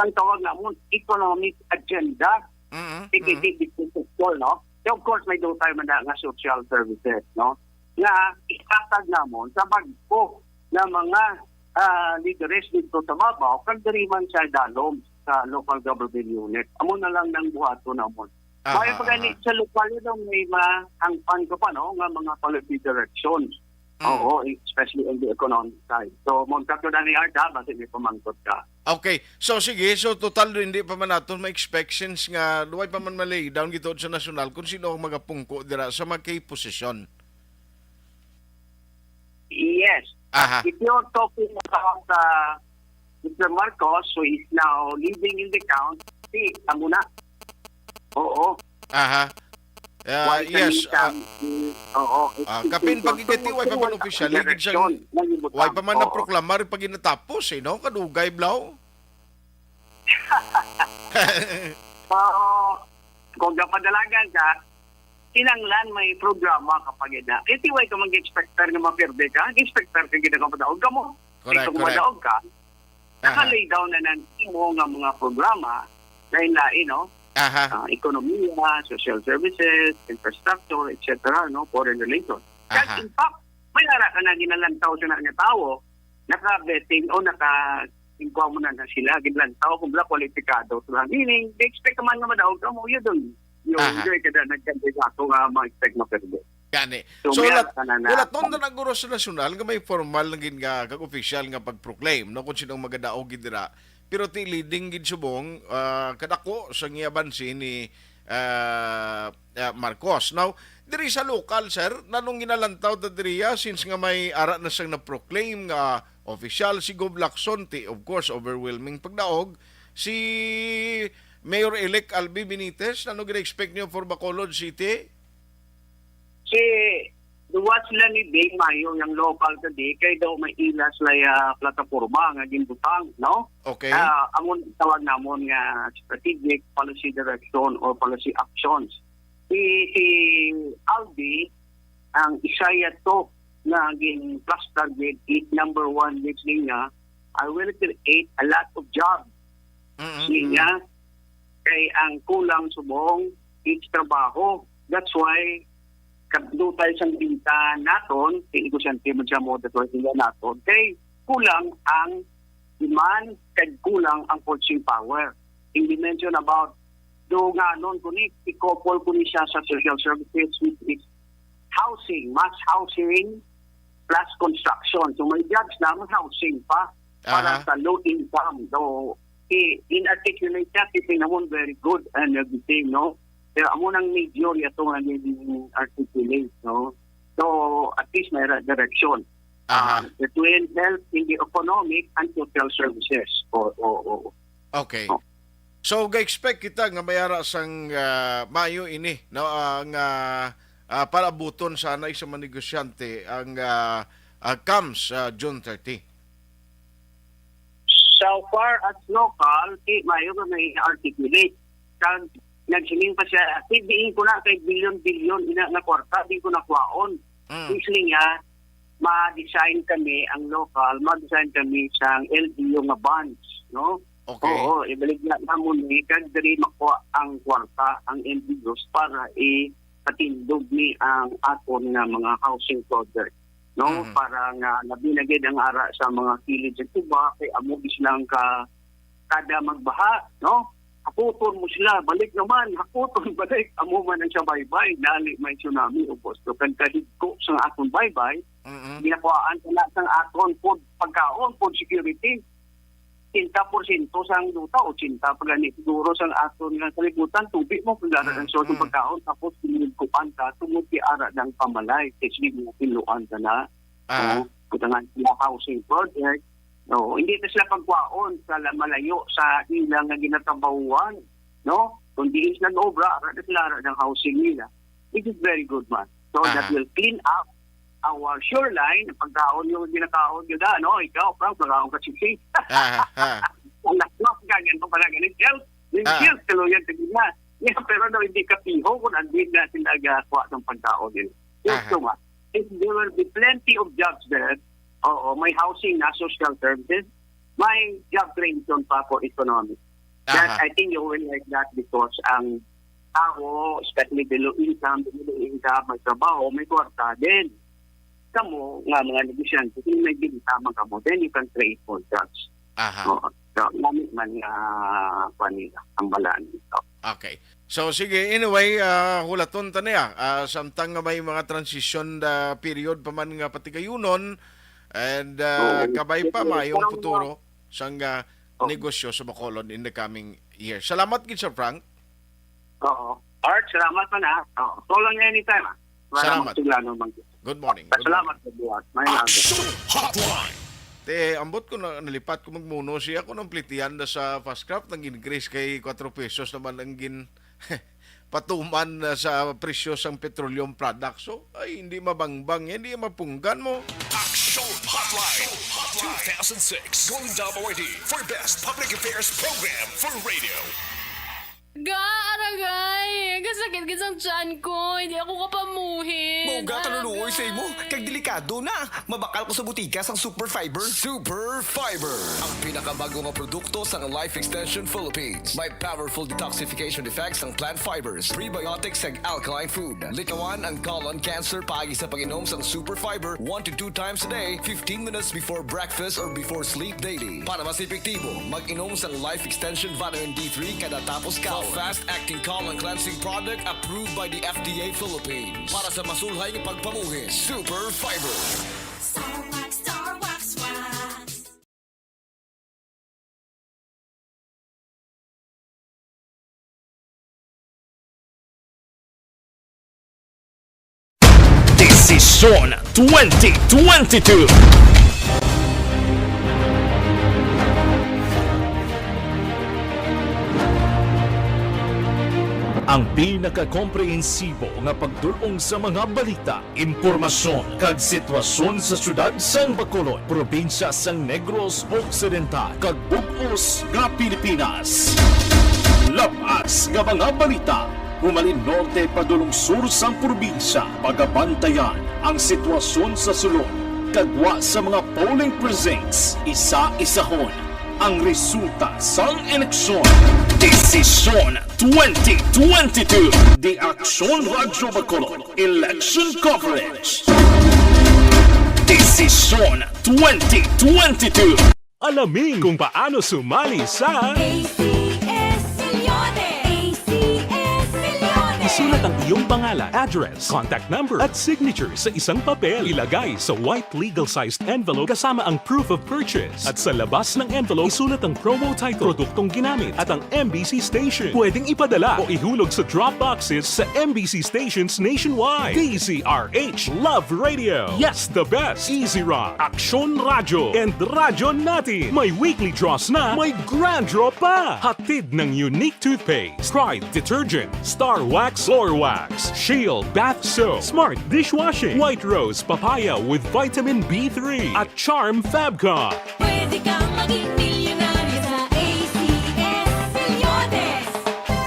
Ang tawag namon, economic agenda. Mhm, Ikikit business sector, no? So, of course, may doon tayo man na nga social services, no? Nga itatag namon sa bag-o nga mga ah, leaders dito sa Babaw, kag diri man sa dalom sa local government unit. Amo na lang nang buhaton namon. Aha, May pagani aha. Sa lokal daw may mahangpan ko pa, no, nga mga policy directions. Mm. Oo, especially on the economic side. So, mo na lang ni Art, ha, basi may pamangkot ka. Okay. So sige, so total hindi pa man naton ma-expections nga luway pa man ma-lay down gituod sa nasyonal kung sino ang magapungko dira sa mga key position. Yes. Aha. If you're talking about uh, Mister Marcos, who is now living in the county, amo na. Oo. Aha. Ah, Why yes. kami sa- Ah, Oo. ah, kapin pagigati, way pa man official, ligid siyang- way pa man na-proclamar pag ginatapos, eh, no? Kadugay, blaw. So, kung gapadalagan ka, kinanglan may programa kapag ina. Kaya tiway ka mag-expecter nga mapirde ka, expecter ka gid nga madaog ka mo. Correct, Kung correct. madaog ka, Aha. Naka-lay down na ng imo nga mga programa, lain-lain, no? Aha. Ah, ekonomiya, social services, infrastructure, et cetera, no? Foreign relations. Kag Aha. In fact, may ara ka na ginalantaw sa na nga tawo, naka-vetting o naka inquire mo na na sila, ginlantaw kung wala kwalipikado sila. Meaning, they expect man nga madaog ka mo, you don't, you Aha. enjoy ka na nagkandidato nga ma-expect mapirde. Gani. So, So, may lat- ara ka na na- wala ton na naguro sa nasyonal nga may formal na gid nga kag official nga pag-proclaim, no, kung sino ang magadaog gid dira. Pero ti leading gid subong, ah, kadako sa giyabansi ni ah, ah, Marcos. Now, diri sa lokal, sir, nanong ginalantaw ta diri, ah, since nga may ara na siyang na-proclaim nga official si Gov Lacson, ti, of course, overwhelming pagdaog, si Mayor-elect Albi Benitez, ano gina-expect niyo for Bacolod City? Si duwa sila ni Bing Mayo, yung local ka di, kay daw may ila sila ya plataforma nga ginbutang, no? Okay. Ah, amon tawag namon nga strategic policy direction or policy actions. Si, si Albi, ang isa ya to nga gin-plus target, number one, listening niya, I will create a lot of jobs. Mm-mm. Siya, kay ang kulang subong, it's trabaho. That's why, kadutay sang binta naton, kay negosyante man siya mo, that's why sila naton. Kay kulang ang demand, kay kulang ang purchasing power. Hindi mention about, do nga nun, kuni, i-couple kuni siya sa social services, which is housing, mass housing, plus construction. So may jobs na, may housing pa. para Aha. sa low income. So, i-, in-articulate siya, titingnan mo, very good and everything, no? Pero amo nang major yato nga naging articulate, no? So, at least may ra-, direction. Aha. Ah, it will help in the economic and social services. O, o, o. Okay. Oh. So, ga-expect kita nga may ara sang, ah, maayo ini, no? Ang, ah, ah, palabuton sa anay sa mga negosyante ang, ah, ah, comes, ah, June thirty. So far as local, ti maayo nga may articulate. Kag nagsiling pa siya, "Ti diin ko na kay bilyon-bilyon ina nga kwarta, di ko nakuhaon." Mm. Ang siling niya, "Ma-design kami ang local, ma-design kami sang L G U nga bonds, no?" Okay. Oo, ibalik na namon ni kag diri makuha ang kwarta ang L G Us para ipatindog ni ang aton nga mga housing project, no? Mhm. Para nga labi na gid ang ara sa mga kilid sa tuba, kay amo gid silang ka-, kada magbaha, no? Hakuton mo sila, balik naman, hakuton, balik. Amo man ang sa baybay, dali may tsunami, ubos. So, kag kadigko sa aton baybay, Mhm. ginakuhaan ka na sang aton food, pagkaon, food security. Singkwenta porsyento sang duta, ochenta pa gani siguro sang aton nga kalibutan, tubi mo kung dara Mm, ang sort ng mm. pagkaon, tapos pinigkuan ka, tungod kay ara ng pamalay, kasi mo pinluan ka na. Aha. Oo, kutangan sila housing project. Oo, hindi na sila pagkwaon sa la-, malayo sa ilang nga ginatrabahuan, no? Kung diin sila obra, ara na sila, ara ng housing nila. Which is very good, man. So, that Aha. will clean up our shoreline, ang pagkaon yung ginakaon yun, ano, ikaw, Frank, pagkaon ka sisi. Aha, aha. Ang nakmak ka, ganito pala, ganito, health, yung Ah. health, kaluyan ka din na. Yeah, pero no, hindi ka piho kung andin na sila nagakuha ng pagkaon yun. Yes, Aha. so, ma, if there will be plenty of jobs there, oo, may housing na, social services, may job creation pa for economy. That, Aha. I think you will like that because ang tao, especially the low income, the middle income, may trabaho, may kwarta, then kamo nga mga negosyante, kung may gintaman kamo, then you can create more jobs. Aha. Oo. So, nami man nga, kuwan nila, ang balaan dito. Okay. So, sige, anyway, ah, hulaton ta niya. Ah, samtang nga may mga transition, ah, period pa man nga patigayunon, and, ah, Oo. kabay pa, Yes, yes. mayong Parang futuro sang, ah, Oo. negosyo sa Bacolod in the coming year. Salamat gid, Sir Frank. Oo. Art, salamat man, ah. Oo. Call on anytime, ah. Para Salamat. magsuglano man. Good morning. Good Salamat morning. sa buhat. May Action Hotline. Te, ambot ko na, nalipat ko magmuno siya. Ako nang plitian na sa Fastcraft, nang increase kay kwatro pesos naman ang gin-, patuman na sa presyo sang petroleum products. So, ay, hindi mabangbang yan, hindi mapunggan mo. Action Hotline. Two thousand six Golden Dome Awardee for Best Public Affairs Program for Radio. Ga, aragay! Kasakit gid sang tiyan ko. Hindi ako kapamuhin. Mao ga, kaluloy sa imo. Kag delikado na. Mabakal ko sa butika sang Super Fiber. Super Fiber, ang pinakabago nga produkto sang Life Extension Philippines. May powerful detoxification effects sang plant fibers, prebiotics, kag alkaline food. Likawan ang colon cancer paagi sa pag-inom sang Super Fiber one to two times a day, fifteen minutes before breakfast or before sleep daily. Para mas epektibo, mag-inom sang Life Extension Vitamin D three kada tapos kaon. Fast-acting colon cleansing product approved by the F D A Philippines. Para sa masulhay nga pagpamuhi, Super Fiber. Star Wax, Star Wax, Wax. Desisyon twenty twenty-two. Ang pinakakomprehensibo nga pagdul-ong sa mga balita, impormasyon, kag sitwasyon sa siyudad sang Bacolod, probinsya sang Negros Occidental, kag bug-os nga Pilipinas. Lab-as nga mga balita, humalin norte padulong sur sang probinsya, pagabantayan ang sitwasyon sa sulod, kag gwa sa mga polling precincts, isa-isahon ang resulta sang eleksyon. Desisyon twenty twenty-two. The Action Radyo Bacolod Election Coverage. Desisyon twenty twenty-two. Alamin kung paano sumali sa A C S Leones. A C S Leones. Sulat ang iyong pangalan, address, contact number, at signature sa isang papel. Ilagay sa white legal-sized envelope kasama ang proof of purchase. At sa labas ng envelope, isulat ang promo title, produktong ginamit, at ang M B C station. Pwedeng ipadala o ihulog sa drop boxes sa M B C stations nationwide. D Z R H Love Radio. Yes, the best. Easy Rock, Aksyon Radyo, and Radyo Natin. May weekly draws na, may grand draw pa. Hatid ng Unique Toothpaste, Pride Detergent, Star Wax, Floor Wax, Shield Bath Soap, Smart Dishwashing, White Rose Papaya with Vitamin B three, at Charm Fabcon. Pwede kang maging milyonaryo sa A C S Milyones.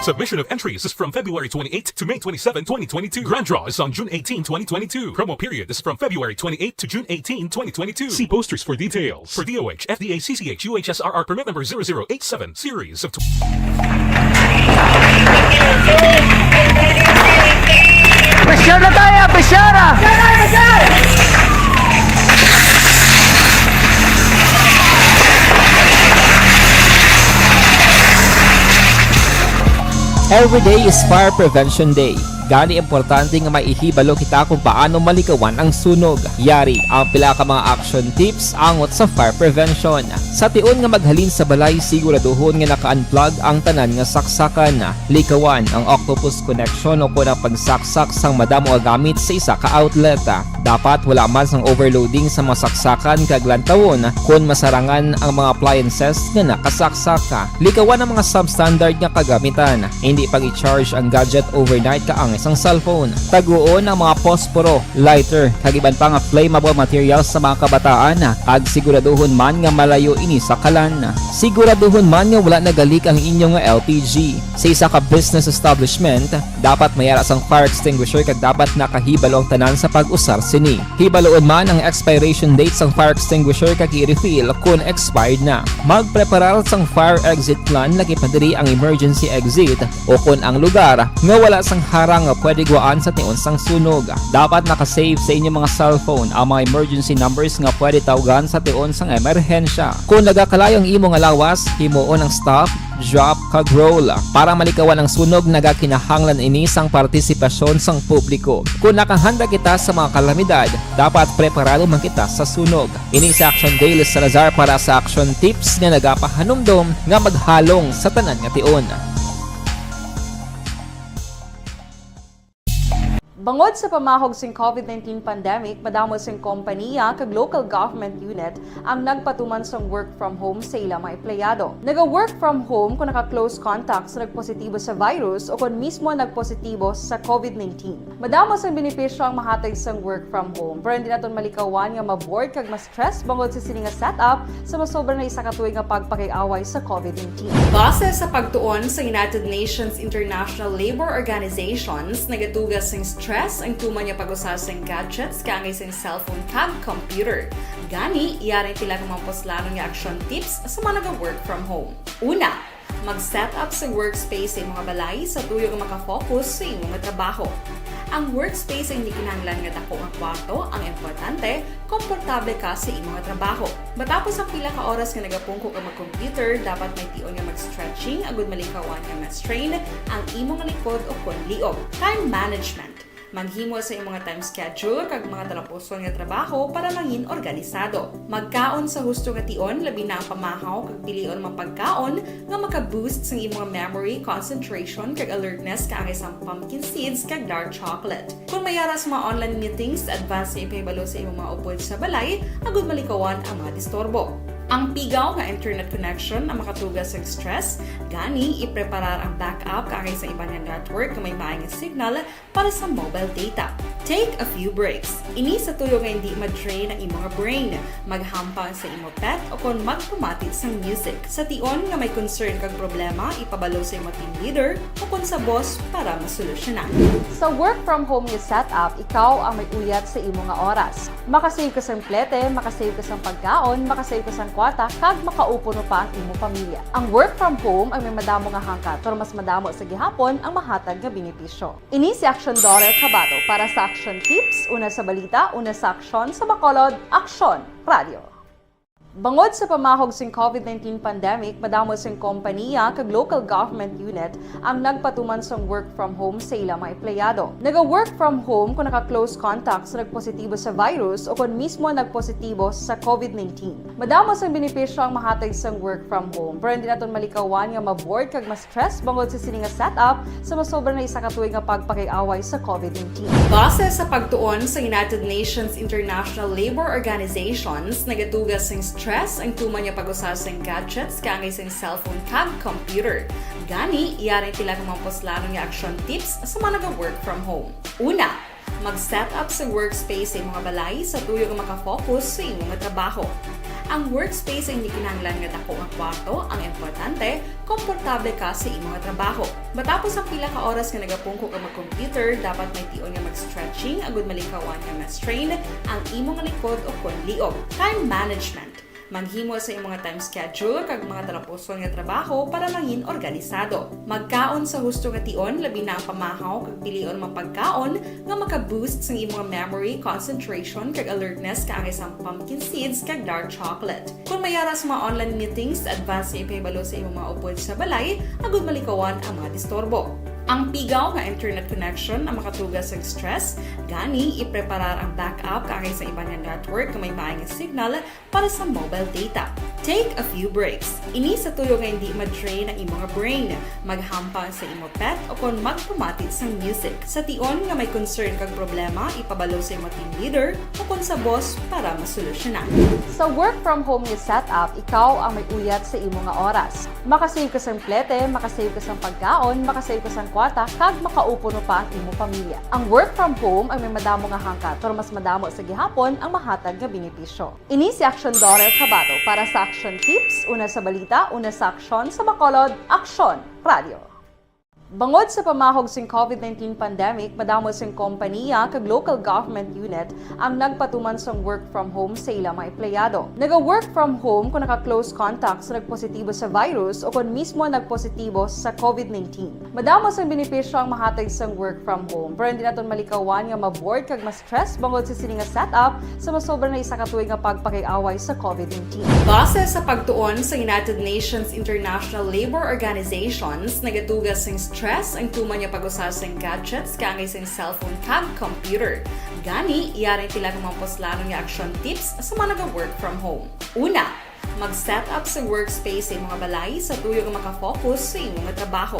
Submission of entries is from February twenty-eighth to May twenty-seven, twenty twenty-two. Grand draw is on June eighteen, twenty twenty-two. Promo period is from February twenty-eighth to June eighteen, twenty twenty-two. See posters for details. For D O H, F D A, C C H, U H S R R permit number zero zero eight seven, series of tw- Pressure na tayo! Pressure! Every day is Fire Prevention Day. Gani, importante nga may ihibalo kita kung paano malikawan ang sunog. Yari ang pila ka mga action tips angot sa fire prevention. Sa tion nga maghalin sa balay, siguraduhon nga naka-unplug ang tanan nga saksakan. Likawan ang octopus connection o kon ang pagsaksak sang madamo nga gamit sa isa ka outlet. Dapat wala man sang overloading sa mga saksakan kag lantawon kon masarangan ang mga appliances nga nakasaksak. Likawan ang mga substandard nga kagamitan. Hindi pag-i-charge ang gadget overnight kaangay sang cellphone. Taguon ang mga posporo, lighter, kag iban pa nga flammable materials sa mga kabataan, kag siguraduhon man nga malayo ini sa kalan. Siguraduhon man nga wala nagalik ang inyo nga L P G. Sa isa ka business establishment, dapat may ara sang fire extinguisher kag dapat nakahibalo ang tanan sa pag-usar sini. Hibaloon man ang expiration date sang fire extinguisher kag i-refill kon expired na. Magpreparar sang fire exit plan, lakip na diri ang emergency exit o kon ang lugar nga wala sang harang nga pwede guwaan sa tion sang sunog. Dapat naka-save sa inyo mga cellphone ang mga emergency numbers nga pwede tawgan sa tion sang emerhensya. Kon nagakalayo ang imo nga lawas, himuon ang stop, drop, kag roll. Para malikawan ang sunog, nagakinahanglan ini sang partisipasyon sang publiko. Kon nakahanda kita sa mga kalamidad, dapat preparado man kita sa sunog. Ini si Action Daily Salazar para sa Action Tips nga nagapahanumdom nga maghalong sa tanan nga tion. Bangod sa pamahog sing COVID nineteen pandemic, madamo sing kompaniya kag local government unit ang nagpatuman sang work from home sa ila mga empleyado. Naga-work from home kon naka-close contact sa nagpositibo sa virus o kon mismo nagpositibo sa COVID nineteen. Madamo sang benepisyo ang mahatag sang work from home, pero hindi naton malikawan nga ma-bored kag ma-stress bangod sa sini nga setup sa masobra na isa ka tuig nga pagpakig-away sa COVID nineteen. Base sa pagtuon sa United Nations International Labour Organizations, nagatuga sing stress ang tuman nga pag-usa sing gadgets kaangay sing cellphone kag computer. Gani, yari ang pila ka mga puslanon nga action tips sa mga naga-work from home. Una, mag-set up sa workspace sa imo nga balay sa tuyo nga maka-focus sa imo nga trabaho. Ang workspace ay hindi kinahanglan nga dako nga kwarto, ang importante, komportable ka sa imo nga trabaho. Matapos ang pila ka oras nga nagapungko ka mag-computer, dapat may tion nga mag-stretching agud malikawan nga ma-strain ang imo nga likod o kon liog. Time management. Maghimo sa imo nga time schedule kag mga talapuson nga trabaho para mangin organisado. Magkaon sa husto nga tion, labi na ang pamahaw, kag pilion ang mga pagkaon nga maka-boost sang imo nga memory, concentration, kag alertness, kaangay sang pumpkin seeds kag dark chocolate. Kon may ara sa mga online meetings, advance nga ipahibalo sa imo mga upod sa balay agud malikawan ang mga disturbo. Ang pigaw nga internet connection ang makatuga sa stress, gani ipreparar ang backup kaangay sa iban nga network nga may maay nga signal para sa mobile data. Take a few breaks. Ini sa tuyo nga hindi ma-drain ang imo nga brain. Maghampang sa imo pet o kon magpamati sang music. Sa tion nga may concern kag problema, ipabalo sa imo team leader o kon sa boss para masolusyonan. Sa work from home nga setup, ikaw ang may uyat sa imo nga oras. Makasave ka sang plete, makasave ka sang pagkaon, makasave ka sang kwarta, kag makaupuno pa ang imo pamilya. Ang work from home ay may madamo nga hangkat, pero mas madamo sa gihapon ang mahatag nga benepisyo. Ini si Action Daughter Kabato para sa Action Tips, una sa balita, una sa aksyon, sa Bacolod, Aksyon Radio. Bangod sa pamahog sing COVID nineteen pandemic, madamo sing kompaniya kag local government unit ang nagpatuman sang work from home sa ila mga empleyado. Naga-work from home kung naka-close contact sa nagpositibo sa virus o kon mismo nagpositibo sa COVID nineteen. Madamo sang benepisyo ang mahatag sang work from home, pero hindi naton malikawan nga ma-bored kag ma-stress bangod sa sini nga setup sa masobra na isa ka tuig nga pagpakig-away sa COVID nineteen. Base sa pagtuon sa United Nations International Labour Organizations, nagatugas sing stress ang tuman nga pag-usa sing gadgets kaangay sing cellphone kag computer. Gani, yari sila nga mga puslanon nga action tips sa mga naga-work from home. Una, mag-set up sa workspace sa imong balay sa tuyo nga makafocus sa imong trabaho. Ang workspace ay hindi kinahanglan nga dako nga kwarto, ang importante, komportable ka sa imong trabaho. Matapos ang pila ka oras nga nagapungko ka mag-computer, dapat may tion nga mag-stretching agud malikawan nga ma-strain ang imong likod o kon liog. Time management. Maghimo sa imong time schedule kag mga talapuson nga trabaho para mangin organisado. Magkaon sa husto nga tion, labi na ang pamahaw kag pilion mga pagkaon nga maka-boost sang imong memory, concentration, kag alertness kaangay sang pumpkin seeds kag dark chocolate. Kung may ara sa mga online meetings, advance nga ipahibalo sa imong mga upod sa balay agud malikawan ang mga disturbo. Ang pigaw nga internet connection ang makatugas sa stress, gani ipreparar ang backup kaangay sa iban nga network nga may maayong signal para sa mobile data. Take a few breaks. Ini sa tuyo nga hindi ma-drain ang imong brain. Maghampang sa imo pet o kon magpamati sang music. Sa tion nga may concern kag problema, ipabalo sa imo team leader o kon sa boss para masolusyonan. Sa work from home nga setup, ikaw ang may uyat sa imo nga oras. Makasave ka sang plete, makasave ka sang pagkaon, makasave ka sang kwarta, kag makaupo pa ang imo pamilya. Ang work from home ay may madamo nga hangkat, pero mas madamo sa gihapon ang mahatag nga benepisyo. Ini si Action Daughter Kabato para sa Action Tips, una sa balita, una sa aksyon, sa Bacolod, Aksyon Radio. Bangod sa pamahog sing COVID nineteen pandemic, madamo sing kompaniya kag local government unit ang nagpatuman sang work from home sa ila mga empleyado. Naga-work from home kung naka-close contact sa nagpositibo sa virus o kon mismo nagpositibo sa COVID nineteen. Madamo sang benepisyo ang mahatag sang work from home, pero hindi naton malikawan nga ma-bored kag ma-stress bangod sa sini nga setup sa masobra na isa ka tuig nga pagpakig-away sa COVID nineteen. Base sa pagtuon sa United Nations International Labour Organizations, nagatugas sing stress ang tuman nga pag-usa sing gadgets kaangay sing cellphone kag computer. Gani, yari sila nga mga puslanon nga action tips sa mga naga-work from home. Una, mag-set up sa workspace sa imong balay sa tuyo nga makafocus sa imong trabaho.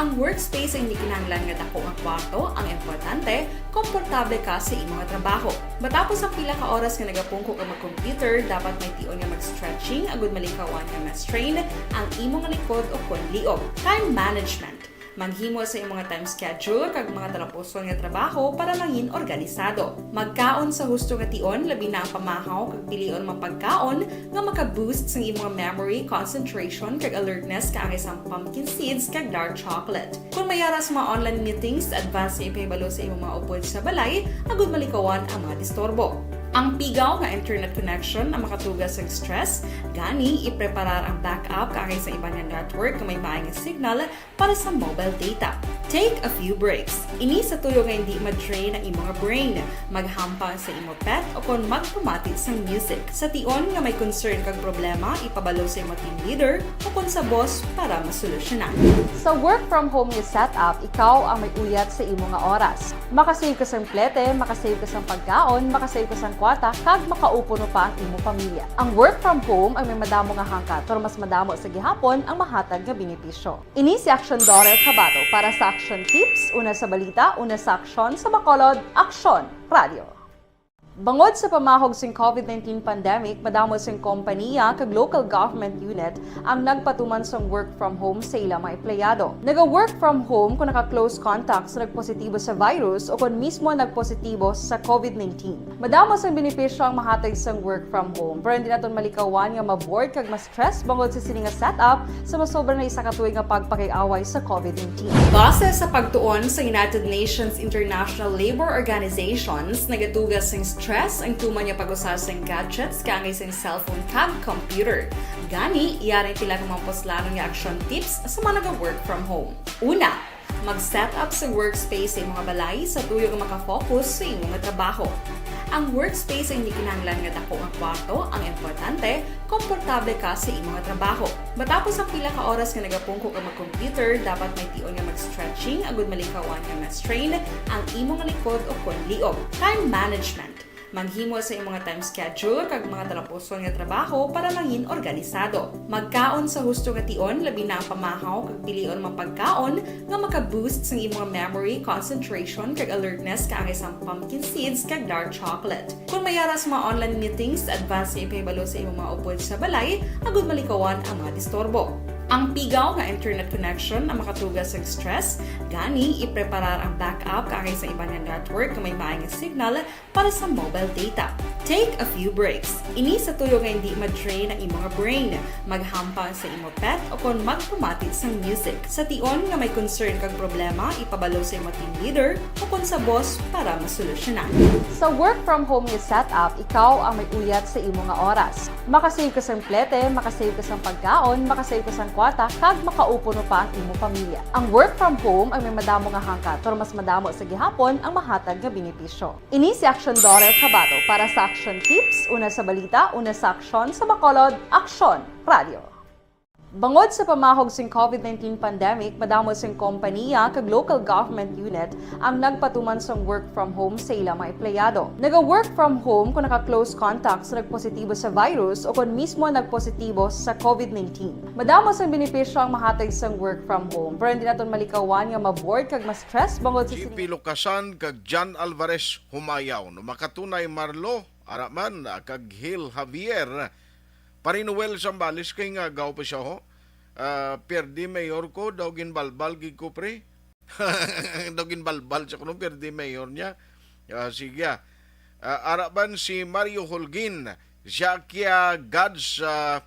Ang workspace ay hindi kinahanglan nga dako nga kwarto, ang importante, komportable ka sa imong trabaho. Matapos ang pila ka oras nga nagapungko ka mag-computer, dapat may tion nga mag-stretching agud malikawan nga ma-strain ang imong likod o kon liog. Time management. Maghimo sa imong time schedule kag mga talapuson nga trabaho para mangin organisado. Magkaon sa husto nga tion, labi na ang pamahaw kag pilion mga pagkaon nga maka-boost sang imong memory, concentration, kag alertness kaangay sang pumpkin seeds kag dark chocolate. Kung may ara sa mga online meetings, advance nga ipahibalo sa imong mga upod sa balay agud malikawan ang mga disturbo. Ang pigaw nga internet connection ang makatugas sang stress, gani ipreparar ang backup kaangay sa iban nga network nga may maayong signal para sa mobile data. Take a few breaks. Ini sa tuyo nga hindi ma-drain ang imong brain. Maghampang sa imo pet o kon magpamati sang music. Sa tion nga may concern kag problema, ipabalo sa imo team leader o kon sa boss para masolusyonan. Sa work from home nga setup, ikaw ang may uyat sa imo nga oras. Makasave ka sang plete, makasave ka sang pagkaon, makasave ka sang kwarta, kag makaupo pa ang imo pamilya. Ang work from home ay may madamo nga hangkat, pero mas madamo sa gihapon ang mahatag nga benepisyo. Ini si Action Daughter Kabato para sa Action Tips, una sa balita, una sa aksyon, sa Bacolod, Aksyon Radio. Bangod sa pamahog sing COVID nineteen pandemic, madamo sing kompaniya kag local government unit ang nagpatuman sang work from home sa ila mga empleyado. Naga-work from home kung naka-close contact sa nagpositibo sa virus o kon mismo nagpositibo sa COVID nineteen. Madamo sang benepisyo ang mahatag sang work from home, pero hindi naton malikawan nga ma-bored kag ma-stress bangod sa sini nga setup sa masobra na isa ka tuig nga pagpakig-away sa COVID nineteen. Base sa pagtuon sa United Nations International Labour Organizations, nagatugas sing stress ang tuman nga pag-usa sing gadgets kaangay sing cellphone kag computer. Gani, yari sila nga mga puslanon nga action tips sa mga naga-work from home. Una, mag-set up sa workspace sa imong balay sa tuyo nga makafocus sa imong trabaho. Ang workspace ay hindi kinahanglan nga dako nga kwarto. Ang importante, komportable ka sa imo nga trabaho. Matapos ang pila ka oras nga nagapungko ka mag-computer, dapat may tion nga mag-stretching agud malikawan nga ma-strain ang imo nga likod o kon liog. Time management. Maghimo sa imo nga time schedule kag mga talapuson nga trabaho para mangin organisado. Magkaon sa husto nga tion, labi na ang pamahaw kag pilion mga pagkaon nga maka-boost sang imo nga memory, concentration, kag alertness, kaangay sang pumpkin seeds kag dark chocolate. Kung may ara sa mga online meetings, advance nga ipahibalo sa imong mga upod sa balay agud malikawan ang mga disturbo. Ang pigaw nga internet connection ang makatuga sa stress, gani ipreparar ang backup kaangay sa iban nga network nga may maay nga signal para sa mobile data. Take a few breaks. Ini sa tuyo nga hindi ma-drain ang imo nga brain. Maghampang sa imo pet o kon magpamati sang music. Sa tion nga may concern kag problema, ipabalo sa imo team leader o kon sa boss para masolusyonan. Sa work from home nga setup, ikaw ang may uyat sa imo nga oras. Makasave ka sang plete, makasave ka sang pagkaon, makasave ka sang kwarta, kag makaupo no pa ang imo pamilya. Ang work from home ay may madamo nga hangkat, pero mas madamo sa gihapon ang mahatag nga benepisyo. Ini si Aksyon Daughter Kabato para sa Aksyon Tips, una sa balita, una sa aksyon, sa Bacolod, Aksyon Radio. Bangod sa pamahog sing covid nineteen pandemic, madamo sing kompaniya kag local government unit ang nagpatuman sang work from home sa ila mga empleyado. Naga-work from home kung naka-close contact sa nagpositibo sa virus o kon mismo nagpositibo sa covid nineteen. Madamo sang benepisyo ang mahatag sang work from home, pero hindi naton malikawan nga ma-bored kag ma-stress bangod sa G P sining Lucasan kag John Alvarez Humayaw, no, makatunay Marlo, ara man, ah, kag Hil Javier, Pari Noel Zambales kay ngagaw pa siya, ho. Ah, pierde mayor ko, daw ginbalbal gid ko, pre. Daw ginbalbal siya kuno, pierde mayor niya. Ah, sige, ah. Ah, ara man si Mario Holguin, Jacquia Gads, ah,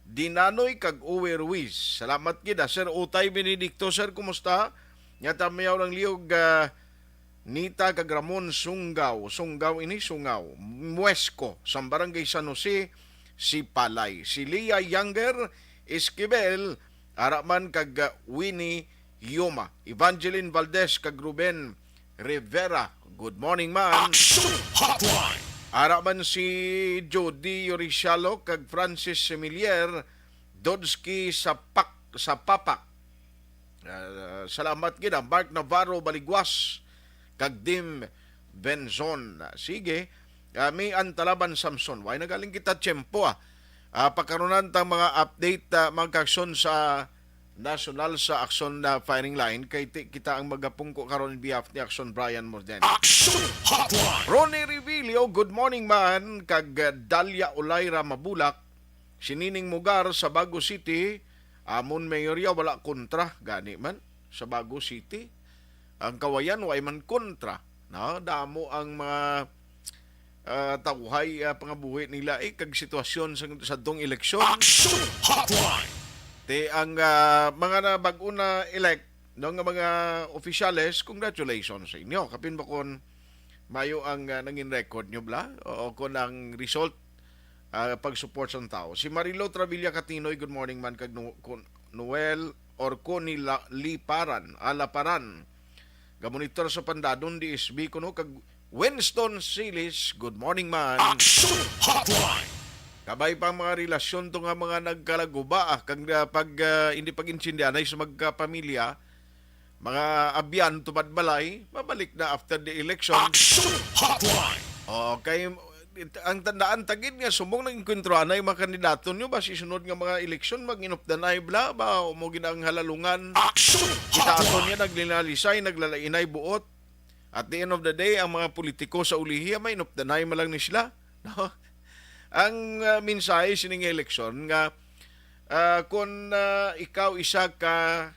Dinanoy kag Uwe Ruiz. Salamat gid, ah. Sir Utay Benedicto, sir, kumusta? Nya tamayaw lang liog, ah, Nita kag Ramon Sunggaw, Sunggaw ini, Sungaw, Muesco, sang Barangay San Jose, Sipalay. Si Leah Younger Esquivel, ara man kag, uh, Winnie Yuma. Evangeline Valdez kag Ruben Rivera. Good morning, man. Action Hotline. Ara man si Jody Yorisialo kag Francis Semilier, Dodski sa Pak-, sa Papak. Ah, salamat gid, ah, Mark Navarro Baligwas kag Dim Benzon. Sige, ah, may Antalaban Samson. Way nagaling kita tiyempo, ah. Ah, pakarunan tang mga update, ah, mga kaaksyon sa nasyonal sa aksyon na firing line kay ti-, kita ang magapungko karon in behalf ni Aksyon Brian Morden. Action Hotline. Ronnie Revilio, good morning man, kag, ah, Dalia Olayra Mabulak, si Nining Mugar sa Bago City, amon mayorya wala kontra, gani man, sa Bago City. Ang Kawayan, way man kontra. No? Damo ang mga, ah, tawhay, ah, pangabuhi nila, eh, kag sitwasyon sa, sa dong eleksyon. Action Hotline! Te, ang, ah, mga na bag-o na elect, no, nga mga opisyales, congratulations sa inyo. Kapin ba kon mayo ang, ah, nangin record nyo, bla? O, o kon ang result, ah, pag-support sa tao. Si Marilo Travilla Catinoy, good morning man kag Nu-, kun-, Noel or Connie La-, Liparan, Alaparan. Gamonitor sa Pandadon, D S B kuno, kag Winston Silis, good morning man. Action Hotline. Kabay pa ang mga relasyon to nga mga nagkalaguba, ah, kag, ah, pag, ah, hindi pag-intindihanay sa magkapamilya, mga abyan tubad balay, mabalik na after the election. Action Hotline. Okay, ang tandaan ta gid nga subong nag-enkwentro anay mga kandidato nyo, basi sunod nga mga eleksyon, mag-inupdanay bla ba, o mo gid ang halalungan. Action Kita ato Hotline. Niya, naglinalisay, naglalainay buot. At the end of the day, ang mga politiko sa ulihi, may inupdanay man lang ni sila. No? Ang, ah, mensahe sining eleksyon nga, ah, kung, ah, ikaw isa ka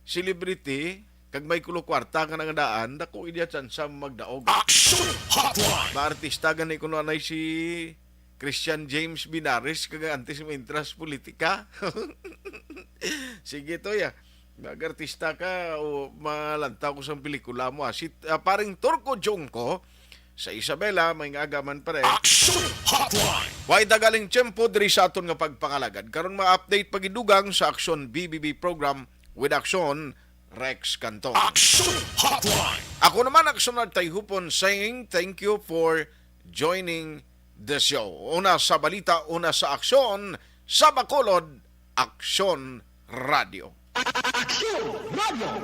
celebrity, kag may kulo kwarta ka nang daan, dako gid iya tsansa magdaog. Action Hotline! Maartista gani kuno anay si Christian James Binares, kag antes mo entras politika. Sige to, ya. Mag-artista ka o malantaw ko sang pelikula mo, ah. Si, ah, paring Turco Junco, sa Isabela, may nga aga man, pare. Action Hotline! Way tagaling tiyempo diri sa aton nga pagpangalagad. Karon, ma-update pagidugang sa Action B B B program with Action Rex Cantong. Action Hotline! Ako naman, Action Nagtayhupon, saying thank you for joining the show. Una sa balita, una sa aksyon, sa Bacolod, Aksyon Radio. Aksyon Radio.